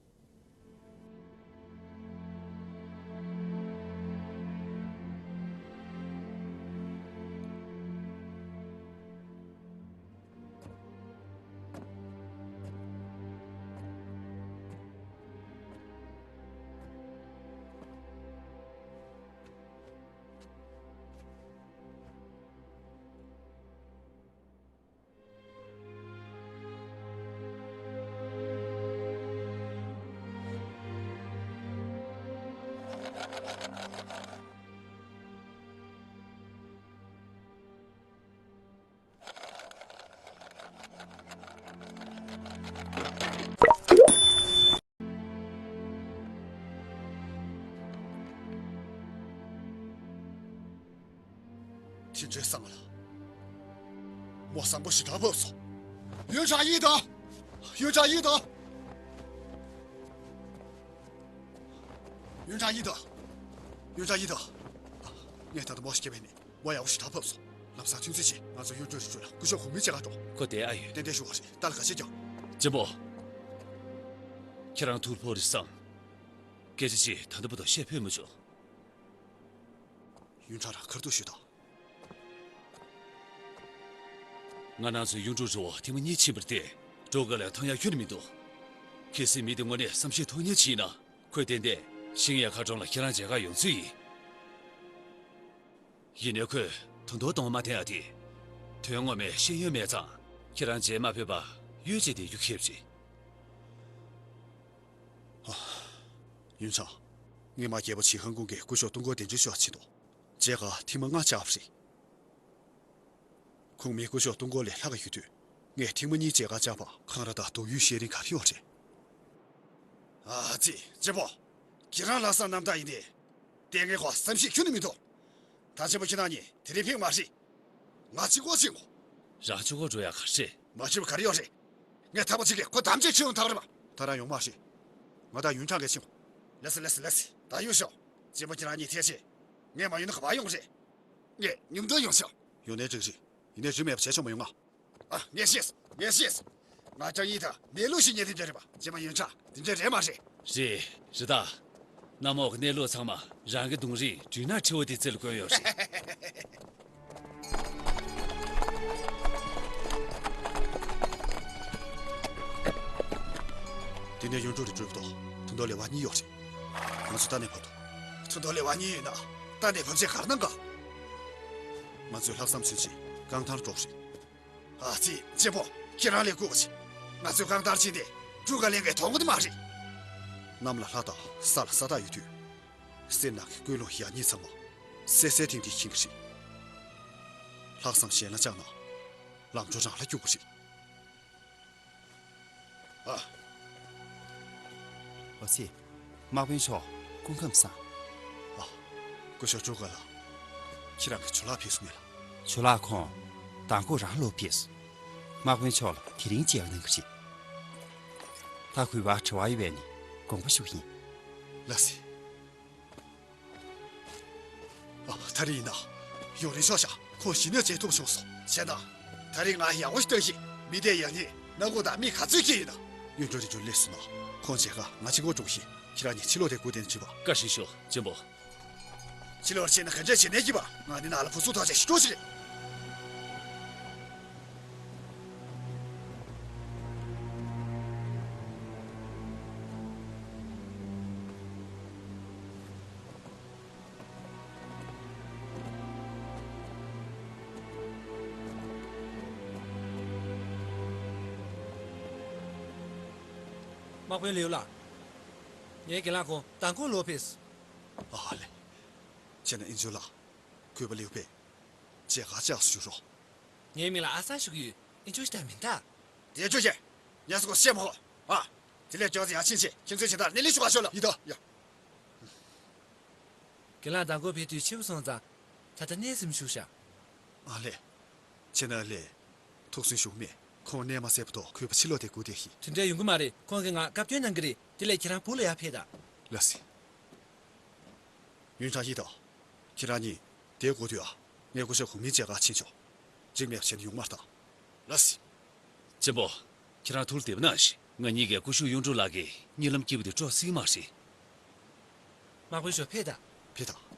ཁྱེད་ཚོའི་བསམ་བློ་ལ་མོ་བཟང་པོ་ཞེ་དྲག་བབས་སོང་། ཡོན་ཀྲང་ཡིན་དང་། ཡོན་ཀྲང་ཡིན་དང་། ཡོན་ཀྲང་ཡིན་དང་། ཡོན་ཀྲང་ཡིན་དང་། ངས་ད་ལྟ་མོ་ཞིག་སྐྱེས་པས་ནི་མོ་ཡག་པོ་ཞེ་དྲག་བབས་སོང་། ལམ་སང་ཐུག་ཚེ་ཆེ་ང་ཚོ་ཡོན་ཀྲང་རི་ཁྲོད་ལ་སྐུ་ཞབས་གོང་མའི་མཇལ་ཁ་འགྲོ། ཁོ་དེ་ཨ་ཡོད། ཏན་ཏན་ཞུ་བ་རེད། ད་ལ་ག་བྱེད་ཀྱང་། གཅེན་པོ། ཁྱེད་རང་ཐུགས་ཕོག་རེད་བསམ། སྐད་ཆ་ཅིག་ད་ལྟ་བར་དུ་བཤད་ཕོད་མི་བྱུང་། ཡུན་ཁྲང་རང་ཁར་ཐུག་ཞུས་དང་། ང་རང་ཚོའི་གཡུང་དྲུང་རི་བོ་ཐེངས་མ་གཉིས་ཕྱིན་པར་བརྟེན་ཀྲུའུ་ཀ་ལན་མཐོང་ཡག་ཁྱོན་ནས་མི་འདུག་གལ་སྲིད་མི་དེ་དངོས་གནས་བསམ་ཤེས་ཐུབ་མཁན་ཅིག་ཡིན་ན་ཁོས་ཏན་ཏན་ཤིང་ཡ་མཁར་གྲོང་ལ་ཁྱེད་རང་མཇལ་ཁ་ཡོང་ཚོད་ཡིན། ཡིན་ནའི་ཁོས་ད་དུང་གཏོང་མ་ཐེངས་ཨ་དེ། དོན་ངོ་མའི་ཤེས་ཡོན་མེད་ཙང་ཁྱེད་རང་མཇལ་མ་ཕོད་པ་གཡོལ་བྱས་བསྡད་རྒྱུ་ཁེལ་བ་རེད། ཡུན་ཚང་། ངས་མ་རྒྱལ་པོ་ཆི་ཧང་ཀུང་གི་སྐུ་ཞབས་ཏུང་ཀོ་གདན་འདྲེན་ཞུ་བ་ཕྱིན་འདུག་མཇལ་ཁ་ཐེངས་མ་ལྔ་བཅར་བ་རེད། ཁོང་མི་སྐུ་ཞབས་ཏུང་ཀོ་ལས་ལྷག་ག་ཡོད་དུས། ངས་ཐེངས་མ་གཉིས་མཇལ་ཁ་བཅར་བ་ཁང་ར་དང་སྡུག་ཡུས་ཤེས་རིན་ག་རེ་ཡོད་རེད། ཨ་ཙི། གཅེན་པོ། ཁྱེད་རང་ལྷག་བསམ་རྣམ་དག་ཡིན་ཏེ། ལྟས་ངན་ཁོ་བསམ་ཤེས་ཁྱོན་ནས་མི་འདུག་ད་གཅེན་པོ་ཁྱེད་རང་གཉིས་དེ་རིང་ཕེབས་མ་ཤེས། ང་གཅིག་པོ་ཕྱིན་གོ། རང་གཅིག་པོ་འགྲོ་ཡག་ག་རེ་རེད། མ་ཤེས་པ་ག་རེ་ཡོད་རེད། ངས་ཐག་པ་གཅིག་གིས་ཁོ་དམ་བཅའ་ཁྲིད་ཡོང་ཐག་རེད་པ། ད་རང་ཡོང་མ་ཤེས། ང་དང་ཡུན་ཁྲང་གིས་ཕྱིན་གོ། ལགས་སོ་ལགས་སོ་ལགས་སོ། ད་ཡོང་ཤོག་གཅེན་པོ་ཁྱེད་རང་གཉིས་ཐེ་ཆེ། ངས་མ་ཡོང་ན་ག་པར་ཡོང་རེད། ངས་མཉམ་དུ་ཡོང་ཤོག་ཡོང་ནའི་འགྲིག་རེད། ཡིན་ནའི་རིན་མེད་པ་བྱས་ཆོག་མ་ཡོང་ང་། ཨ། ངས་ཤེས། ངས་ཤེས། ང་ཅང་ཡིན་ད་གནས་ལུགས་ཤིག་ཉན་དེ་འདྲ་རེད་པ། རྗེས་མ་ཡོན་ཆ་དེ་འདྲ་རེད་མ་རེད། རེད། རེད་ད། གནམ་འོག་གི་གནས་ལུགས་ཚང་མ་རང་གི་གདོང་རིས་སྦྲུལ་ནག་ཁྲི་བོ་དེའི་རྩེ་ལ་བཀོད་ཡོད་རེད། དེ་ནས་ཡོན་ཀྲུའུ་རི་ཁྲོད་དུ་ཐུན་ཐོ་ལེ་བ་གཉིས་ཡོད་རེད། ང་ཚོ་ད་ནས་བབས་འདུག་ཐུན་ཐོ་ལེ་བ་གཉིས་ཡོད་ན་ད་ནས་བབས་ཚད་ག་རེ་གནང་ག་ང་ཚོས་ལྷག་བསམ་ཚུལ་གྱིས་རྐང་ཐང་འགྲོ་རེད། ཨ་ཙི། གཅེན་པོ། ཁྱེད་རང་ལས་སྐུ་བ་ཆེ། ང་ཚོའི་རྐང་ཐང་ཕྱིན་ཏེ་ཀྲུའུ་ཀ་ལན་གའི་དོན་དག་དེ་མ་རེད། གནམ་ལ་ལྷ་དང་ས་ལ་ས་བདག་ཡོད་དུས། སེམས་ནང་གི་ཀུན་སློང་ཡག་ཉེས་ཚང་མ་སད་སད་ཐིང་ཐིང་ཤེས་ཀྱི་རེད། ལྷག་བསམ་གཞན་ལ་བཅངས་ན་ལམ་འགྲོ་རང་ལ་སྐྱུག་གི་རེད། ཨ། འོ་ཙི། དམག་དཔོན་མཆོག་སྐུ་ཁམས་བཟང་། ཨ། སྐུ་ཞབས་ཀྲུའུ་ཀ་ལགས། ཁྱེད་རང་གི་ཇོ་ལགས་ཕེབས་སོང་ངས་ལགས། ཇོ་ལགས་ཁོང་མདང་དགོང་རང་ལོག་ཕེབས་སོང་། དམག་དཔོན་མཆོག་ལ་དེ་རིང་མཇལ་གནང་གི་རེད། ད་གུས་པ་དྲི་བ་ཡོད་པས་ནི་དགོངས་པ་ཞུ་གི་ཡིན། ལགས་སེ། ཨ། ད་རེས་ཡིན་ན་ཡོང་རེ་ཆོག་ཤག་ཁོང་གཞི་ནས་མཇལ་ཐུབ་བྱུང་སོང་། བྱས་ན། ད་རེས་ང་ཡག་པོ་ཞིག་ལྟ་གི། མི་དེ་ཡག་ཉེས་སྣ་ཁུག་དང་མིག་ག་ཚོད་སྐྱེས་ཡོད་ན། གཡུང་དྲུང་རི་ཁྲོད་སླེབས་སོང་ན་ཁོང་མཇལ་ཁ་ང་གཅིག་པོ་འགྲོ་གི་ཡིན། ཁྱེད་རང་གཉིས་ཕྱི་ལོགས་དེར་སྒུག་བསྡད་ན་འགྲིག་པ། བཀའ་དྲིན་ཞུ་གཅེན་པོ། ཕྱི་ལོགས་ཕྱིན་ན་ག་འདྲས་བྱེད་ནས་སྐྱིད་པ། ང་འདི་ནང་ལ་བུ་ཚུགས་ཐག་ཆོད་ཞིག་འགྲོ་ཞིག་དམག་དཔོན་ལིའུ་ལགས། ངའི་རྒན་ལགས་ཁོང་མདང་དགོང་ལོག་ཕེབས། ཨ་ལེ། བྱས་ན་ཨིན་ཇོ་ལགས། གུས་པ་ལིའུ་པེ། མཇལ་ཁ་བཅར་ཞུ་རོགས། ངའི་མིང་ལ་ཨ་སང་ཞུ་གི་ཡོད། ཨིན་ཇོ་ཞིག་ད་མིན་ད། དེ་ཅོ་ཅེ། ཉ་སི་ཀོ་སེ་མོ། ཨ། དེ་ལས་ཅོག་ཙེ་ཡར་ཕྱིན་ཆེ་ཁྱེད་ཚོའི་ཇི་ལྟར་གནས་ལུགས་ཞུ་བ་ཤོད་ལ། ཡི་ད། ཡ། རྒན་ལགས་མདང་དགོང་ཕེབས་དུས་ཕྱི་པོ་སོང་ཙང་། ད་ལྟ་གནས་ཟིན་བཞུགས་ཤག་ཨ་ལེ། ཁྱེད་ནི་ཨ་ལེ། ཐུགས་སུན་ཞུགས་མེད། ཁོང་གནས་མ་གསལ་བར་དུ་གུས་པ་ཕྱི་ལོགས་དེར་སྒུག་བསྡད་ཤིག་དེ་འདྲ་ཡོང་གི་མ་རེད། ཁོང་གིས་ང་བཀའ་བཀྱོན་གནང་གི་རེད། དེ་ལས་ཁྱེད་རང་བུ་ལ་ཡར་ཕེབས་དང་། ལགས་སེ། ཡུན་ཁྲང་ཡི་དང་། ཁྱེད་རང་གཉིས་དེར་སྒུག་དུས་ཨ། ངས་སྐུ་ཞབས་གོང་མའི་མཇལ་ཁར་ཕྱིན་ཆོག་འགྲིག་མེད་པ་བྱས་ན་ཡོང་མ་ད། ལགས་སེ། གཅེན་པོ། ཁྱེད་རང་ཐུགས་བདེ་པོ་གནང་ཞིག་ང་གཉིས་ཀས་སྐུ་ཞབས་གཡུང་དྲུང་ལགས་ཀྱི་གཉིད་ལམ་སྐྱིད་པོ་དེ་དཀྲོག་སྲིད་མ་རེད། དམག་དཔོན་མཆོག་ཕེབས་དང་། ཕེབས་དང་།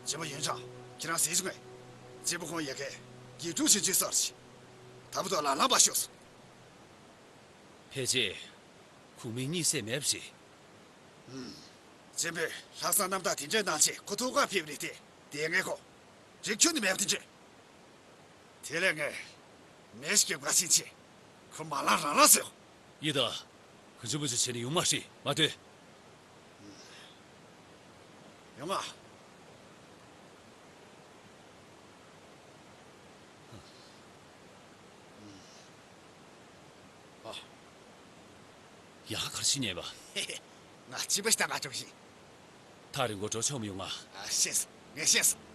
གཅེན་པོ་ཡོན་ཅང་། ཁྱེད་རང་གཟིགས་བྱུང་ངས། གཅེན་པོ་ཁོང་ཡ་གའི་དགེ་ཕྲུག་ཆུང་ཆུང་སོར་ཞིག་ད་བུ་དོ་ལ་ལམ་པ་ཤོག་སོང་། ཕལ་ཆེར་ཁུངས་མེད་གཉིད་སད་མེད་པ་ཞིག་གཅེན་པོས་ལྷག་བསམ་རྣམ་དག་དེ་འདྲའི་གནང་ཆེད་ཁོ་ཐུག་ག་ཕེབས་རེད་དེ། དེ་ངས་ཁོ་རིག་ཁྱོན་ནས་མེད་པ་དེ་འདྲ། དེ་ལས་ངས་མེ་ཞིག་སྐྱེབ་ག་ཕྱིན་ཆད་ཁོ་མ་ལངས་རང་ལངས་ཟེར། ཡི་ད། ག་ཚོད་པོ་ཅིག་བྱས་ནས་ཡོང་མ་ཤེས་མ་ལྟོས། ཡོང་ང་། ཨ། ཡག་གར་ཕྱིན་ཉེས་པ། ང་ཅི་བ་ཞིག་ད་ང་ཅོག་ཞིག་ཐག་རིང་པོ་འགྲོ་ཆོག་མི་ཡོང་ང་། ཨ། ཤེས་སོང་། ངས་ཤེས་སོང་།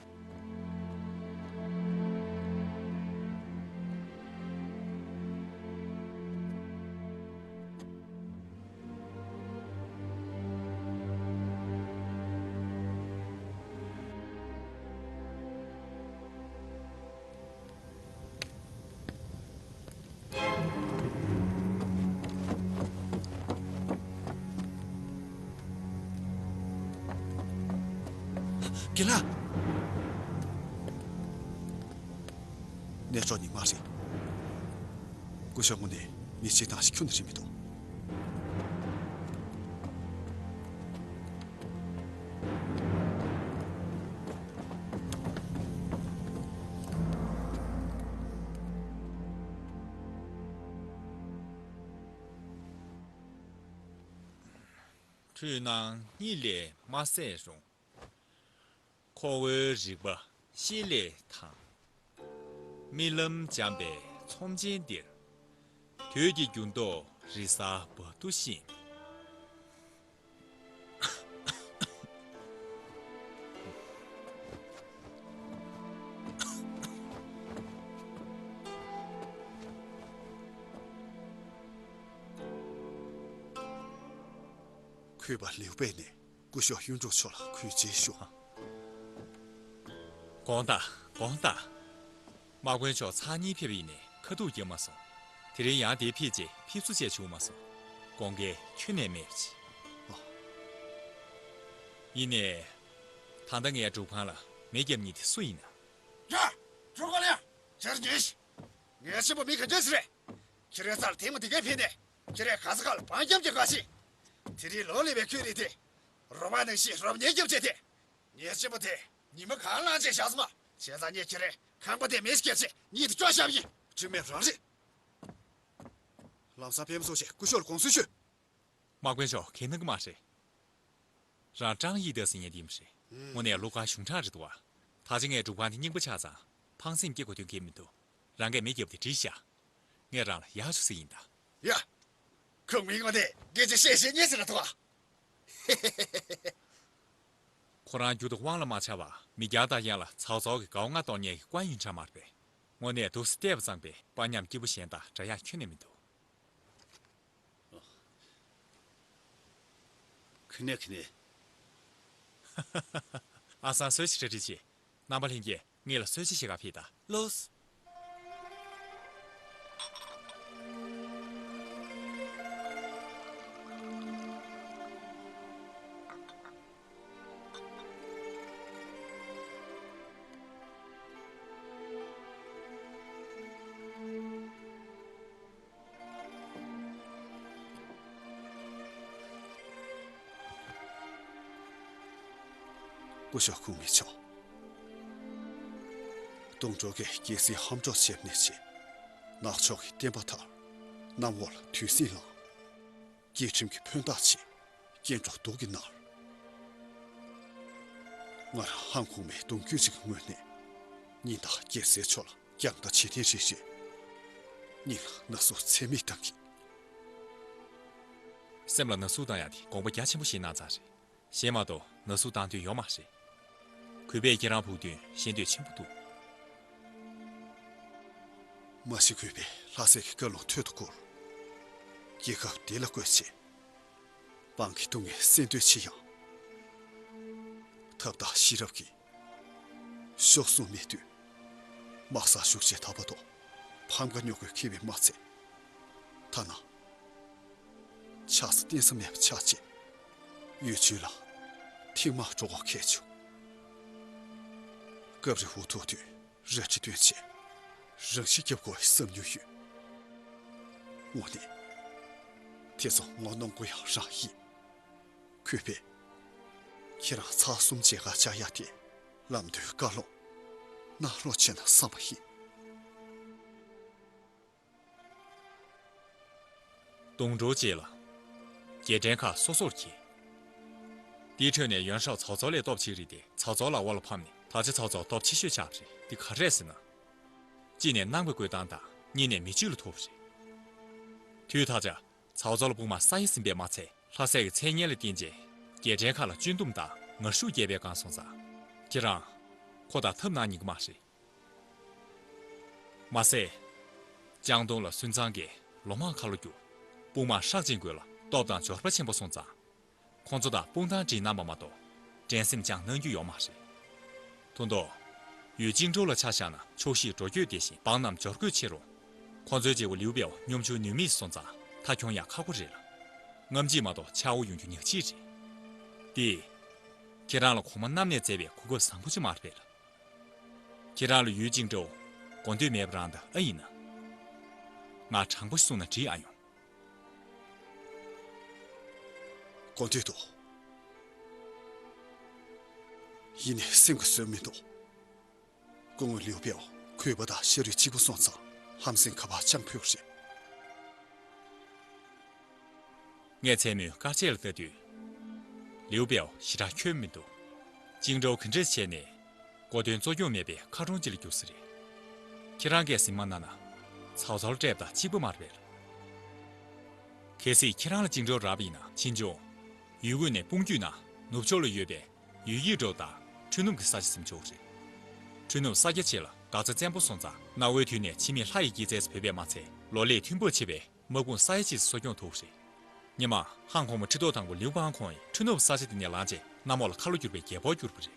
རྒན་ལགས། ནས་ཆོག་ནི་མ་རེད། སྐུ་ཞབས་ངོ་ནས་མི་ཚེ་དང་ཞིག་ཁྱོན་ནས་རིན་མི་འདུག་འཁྲུལ་སྣང་གཉིད་ལས་མ་སད་རུང་། ཁོ་བོའི་རིག་པ་ཤེལ་ལས་དྭངས། རྨི་ལམ་འཇམ་པའི་ཚོམས་ཆེན་འདིར། དུས་ཀྱི་འགྱུར་ལྡོག་རི་གཟར་འབབ་ཏུ་ཕྱིན། གུས་པ་ལིའུ་པེ་ནས་སྐུ་ཞབས་གཡུ་འབྲུག་མཆོག་ལ་གུས་བརྩི་ཞུ། དགོངས་དག། དགོངས་དག། དམག་དཔོན་མཆོག་ཚར་གཉིས་ཕེབས་པ་ཡིན་ནའི་ཁ་ཐུག་བརྒྱབ་མ་སོང་། དེ་རིང་ཡང་དེ་ཕེབས་རྗེས་ཕེབས་བསུ་བྱས་བྱུང་མ་སོང་། དགོངས་འགལ་ཁྱོན་ནས་མེད་པ་ཅིག་ཨོ། ཡིན་ནའི། ད་ལྟ་ངའི་སྒྲུབ་ཁང་ལ་མེ་བརྒྱབ་མཁན་དེ་སུ་ཡིན་ན། ཡ། གྲོགས་པོ་ལགས། ཇར་ཇིས། ངའི་གཅེན་པོ་མི་ག་འདྲས་ཟེར་རེད། ཁྱེད་རའི་རྩར་དེ་མོ་དེ་གས་ཕེབས་ནས་ཁྱེད་རའི་ག་ས་ག་ལ་འབངས་སྐྱབས་ཀྱི་དགའ་ཞིག་དེ་རིང་ལོ་ལེགས་པའི་ཁྱོད་རེད་དེ། རོ་མ་ནང་བཞིན་རོ་ཉེས་རྒྱབ་བྱས་ཏེ། ངའི་གཅེན་པོ་དེ་ཉི་མ་གང་ལངས་བྱས་བཞག་སོང་ང་། བྱས་ཙང་ངས་ཁྱེད་རའི་ཁང་པ་དེ་མེ་ཞིག་བརྒྱབ་བྱས་གཉིད་དུ་སྐྱོ་བཞག་པ་ཡིན། ཁྲིམས་མེད་རང་རེད། ལམ་སང་ཕེབས་མ་སོང་ཞེས་སྐུ་ཞབས་ལ་དགོངས་ཚུལ་ཞུས། དམག་དཔོན་མཆོག་གལ་གནང་གི་མ་རེད། རང་ཀྲང་ཡི་ཏེ་ཟེར་མཁན་དེ་མ་རེད། དངོས་གནས་བློ་དཀར་གཞུང་དྲང་རེད་འདུག་བ། ད་ཆ་ངས་སྒྲུབ་ཁང་དེ་རྙིང་པ་ཆགས་ཙང་ཕངས་སེམས་སྐྱེ་དགོས་དོན་གང་ཡང་མི་འདུག་རང་གིས་མེ་བརྒྱབ་དེ་བྲིས་བཞག་ངས་རང་ལ་ཡག་བྱུང་ཟེར་ཡིན་ད། ཡ། ཁོང་མི་ངོ་དེ་སྐད་ཆ་བཤད་ཤེས་མཁན་ཟེར་ལ་ཐུག་ཨ། ཁོ་རང་རྒྱུ་དང་དབང་ལ་མ་ཆགས་པར་མི་རྒྱག་རྟ་གཡང་ལ་ཚག་ཚག་གི་གའུ་ང་གཏོང་མཁན་གྱི་བཀའ་ཡོན་ཆ་མ་རེད་པས། དངོས་གནས་དུག་སེ་བལྟས་པ་ཙམ་པས་དཔའ་ཉམས་སྐྱིད་པོ་གཞན་དང་འདྲ་ཡག་ཁྱོན་ནས་མི་འདུག་ཁི་ནེ་ཁི་ནེ། ཨ་སང་གསོལ་ཇ་གྲ་སྒྲིག་བྱེད། རྣམ་པ་ལྷན་རྒྱས་ངེད་ལ་གསོལ་ཇ་བཞེས་ག་ཕེབས་དང་། ལོས། སྐུ་ཞབས་ཁུང་མི་མཆོག་སྟོང་གྲོགས་ཀྱིས་རྒྱལ་སྲིད་ཧམ་འཕྲོག་བྱས་ནས་ཆེ། ནག་ཕྱོགས་ཀྱི་བསྟན་པ་དར། གནམ་འོག་ལ་དུས་ཟིང་ལངས། རྒྱལ་ཁྲིམས་ཀྱི་ཕན་བཏགས་ཆེ། སྐྱེ་འགྲོ་སྡུག་གིས་མནར། ང་རང་ཧང་གོང་མའི་གདུང་རྒྱུད་ཅིག་གི་ངོས་ནས་ཉིན་ལྟར་རྒྱལ་སྲས་མཆོག་ལ་རྒྱང་ལྟ་བྱེད་ཐེངས་རེ་རེ་སྙིང་ལ་ན་ཟུག་ཚད་མེད་བཏང་གི། སེམས་ལ་ན་ཟུག་བཏང་ཡག་དེ་དགོངས་པ་རྒྱ་ཆེན་པོ་བཞེས་གནང་ཙང་རེད། གཞན་མ་གཏོགས་ན་ཟུག་བཏང་དོན་ཡོད་མ་རེད། གུས་པས་ཁྱེད་རང་ཕུགས་འདུན་ཤེས་འདོད་ཆེན་པོ་འདུག་མ་གཞི་གུས་པས་ལྷ་སྲས་ཀྱི་བཀའ་ལུང་ཐོད་དུ་བསྐོར། རྒྱལ་ཁབ་བདེ་ལ་བཀོད་ཆེད། འབངས་ཀྱི་སྡུག་བསྔལ་སེལ་འདོད་ཆེ་ཡང་། ཐབས་དང་ཤེས་རབ་ཀྱིས། གཤོག་ཟུང་མེད་དུས། དམག་སར་ཞུགས་བྱས་ད་བར་དུ་ཕམ་ཁ་མྱོང་དགོས་ཁེལ་བས་མ་ཚད། ཐ་ན། ཆགས་ས་བརྟེན་ས་མེད་པ་ཆགས་རྗེས། ཡུལ་ཆུ་ལ་ཐིག་མ་འགྲོ་དགོས་ཁེལ་བྱུང་། སྐབས་རེ་འུ་ཐུག་དུས་རལ་གྲི་བཏོན་བྱས་རང་ཤི་བརྒྱབ་དགོས་བསམ་མྱོང་ཡོད། འོ་ནི། དེ་ཚོ་ངོ་གནོང་དགོས་ཡག་རང་ཡིན། གུས་པས། ཁྱེད་རང་ཚར་གསུམ་མཇལ་ཁ་བཅར་ཡག་དེ་ལམ་དུས་བཀའ་སློང་གནང་རོགས་བྱས་ན་བསམ་པ་ཡིན། གདོང་གྲོགས་བཅས་ལ། རྒྱལ་ཕྲན་ཁག་སོ་སོར་གྱེས། དེའི་ཁྲོད་ནས་ཡོན་ཧྲའོ་ཚའོ་ཚའོ་ལས་སྟོབས་ཆེ་རིགས་ཏེ་ཚའོ་ཚའོ་ལག་འོག་ལ་ཕབ་ནས། ད་ཆ་ཚའོ་ཚའོ་སྟོབས་ཆེ་ཤོས་ཆགས་པ་རེད། འདི་ག་རེ་རེད་ཟེར་ན། གཅིག་ནས་ནང་པའི་བཀོད་སྟངས་དང་། གཉིས་ནས་མི་གཅིག་ལ་ཐུག་པ་རེད། དུས་ད་ཆ་ཚའོ་ཚའོ་ལ་དཔུང་དམག་ས་ཡ་ཟིན་པས་མ་ཚད། ལྷ་སའི་གི་མཚན་སྙན་ལ་བརྟེན་བྱས་རྒྱལ་ཕྲན་ཁག་ལ་གཅུན་འདོམས་དང་ངར་ཤུགས་རྒྱས་པའི་སྒང་སོང་ཙང་། ཁྱེད་རང་ཁོ་དང་འཐབ་གནང་ཉན་གི་མ་རེད། མ་ཟད། ཅང་ཏུང་ལ་སུན་ཙང་གིས་ལོ་མང་ཁ་ལོ་བསྒྱུར། དཔུང་དམག་ཧྲག་ཅན་ཀུན་ལ་སྟོབས་དང་འབྱོར་པ་ཆེན་པོ་སོང་ཙང་། ཁོང་ཚོ་དང་དཔུང་གཏམ་བསྒྲིགས་གནང་བ་མ་གཏོགས་འགྲན་སེམས་ཅང་གནང་རྒྱུ་ཡོད་མ་རེད། ད་དུང་། ཡུལ་ཅིང་ཀྲོའུ་ལ་ཆ་བཞག་ན་ཕྱོགས་བཞིའི་འགྲོ་སྐྱོད་དེ་བཞིན་འབངས་རྣམས་འབྱོར་དགོས་ཆེ་རུང་། ཁོང་ཚོའི་རྗེ་བོ་ལིའུ་པའོ་སྙོམ་ཆུང་ནུས་མེད་སོང་ཙང་མཐའ་འཁྱོངས་ཡག་ཁག་པོ་རེད་ལ། རྔམ་བརྗིད་མ་གཏོགས་ཆག་སྒོ་ཡོང་རྒྱུ་ཉག་གཅིག་རེད། དེས། ཁྱེད་རང་ལ་གོང་མ་རྣམས་ནས་མཛད་པའི་གོ་སྐབས་བཟང་པོ་ཅིག་མ་རེད་པས་ལ། ཁྱེད་རང་ལ་ཡུལ་ཅིང་ཀྲོའུ་དགོས་འདོད་མེད་པ་རང་དང་ཨ་ཡིན་ན། ང་དྲང་པོ་ཞིག་གསུངས་ན་འགྲིག་ཨ་ཡོང་། དགོས་འདོད་འདུག་ཡིན་ནའི་སེམས་ཀྱིས་བཟོད་མི་འདུག་སྐུ་ངོ་ལིའུ་པའོ་གུས་པ་དང་ཤ་རུས་གཅིག་པ་སོང་ཙང་ལྷམ་སེང་ཁ་པར་ཅང་ཕུལ་བ་རེད། ངས་མཚན་མོའི་དཀར་ཆས་ལ་ལྟ་དུས། ལིའུ་པའོ་ཞེ་དྲག་འཁྱོན་མི་འདུག་ཅིང་ཀྲོའུ་ག་འདྲས་བྱས་ནས་གོ་དོན་གཙོ་སྐྱོང་མེད་པའི་ཁ་གྲོང་ཅིག་ལ་གྱུར་ས་རེད། ཁྱེད་རང་གིས་ཟིན་མ་གནང་ན། ཚའོ་ཚའོ་ལ་སྤྲད་པ་དང་གཅིག་པ་མ་རེད་པས། གལ་སྲིད་ཁྱེད་རང་ལ་ཅིང་ཀྲོའུ་རག་པ་ཡིན་ན་ཕྱིས་འབྱུང་། ཡུལ་དབུས་ནས་དཔུང་བསྐྱུར་ན་ནུབ་ཕྱོགས་ལ་ཡོད་པའི་ཡུལ་ཡིག་འགྲོ་དང་ཁྲུས་ནུབ་ཀྱི་ས་ཆ་ཟིན་ཆོག་རེད། ཁྲུས་ནུབ་ས་རྒྱ་ཆེ་ལ་འགག་རྩ་བཙན་པོ་སོང་ཙང་གནའ་བོའི་དུས་ནས་ཕྱི་མིས་ལྷ་ཡི་སྐྱེད་ཚལ་བོད་པས་མ་ཚད་ལོ་ལེགས་མཐུན་པོ་ཆེ་བའི་དམག་དཔུང་ས་ཡ་གཅིག་གསོ་སྐྱོང་ཐུབ་རེད། སྔོན་མ་ཧང་གོང་མ་ཁྲི་ཐོག་དང་པོ་ལིའུ་པང་ཁོང་ཡིས་ཁྲུས་ནུབ་ས་ཆ་དེ་ནས་ལངས་རྗེས་གནམ་འོག་ལ་ཁ་ལོ་བསྒྱུར་བའི་རྒྱལ་པོར་གྱུར་པ་རེད།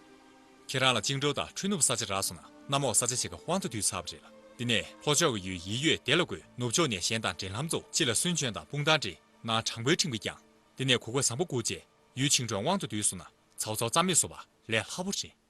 ཁྱེད་རང་ལ་ཅིང་ཀྲོའུ་དང་ཁྲུས་ནུབ་ས་ཆ་རག་སོང་ན་གནམ་འོག་ས་ཆ་ཕྱེད་ཀ་དབང་དུ་བསྡུས་ཚར་བ་རེད་ལ། དེ་ནས་ལྷོ་ཕྱོགས་ཀྱི་ཡུལ་ཡིད་གཡོས་དེ་ལ་བགོས་ནུབ་ཕྱོགས་ནས་གཞན་དང་འབྲེལ་ལམ་བཙུགས། ཕྱི་ལ་སུན་ཅོན་དང་དཔུང་གཏམ་བསྒྲིགས། ནང་དྲང་པོའི་ཁྲིམས་ཀྱིས་བསྐྱངས། དེ་ནས་གོ་སྐབས་བཟང་པོ་བསྒུགས་རྗེས་ཡུལ་ཆིང་ཀྲོའུ་དབང་དུ་བསྡུས་སོང་ན་ཚའོ་ཚའོ་རྩ་མེད་བཟོ་བ་ལས་སླ་པོ་རེད།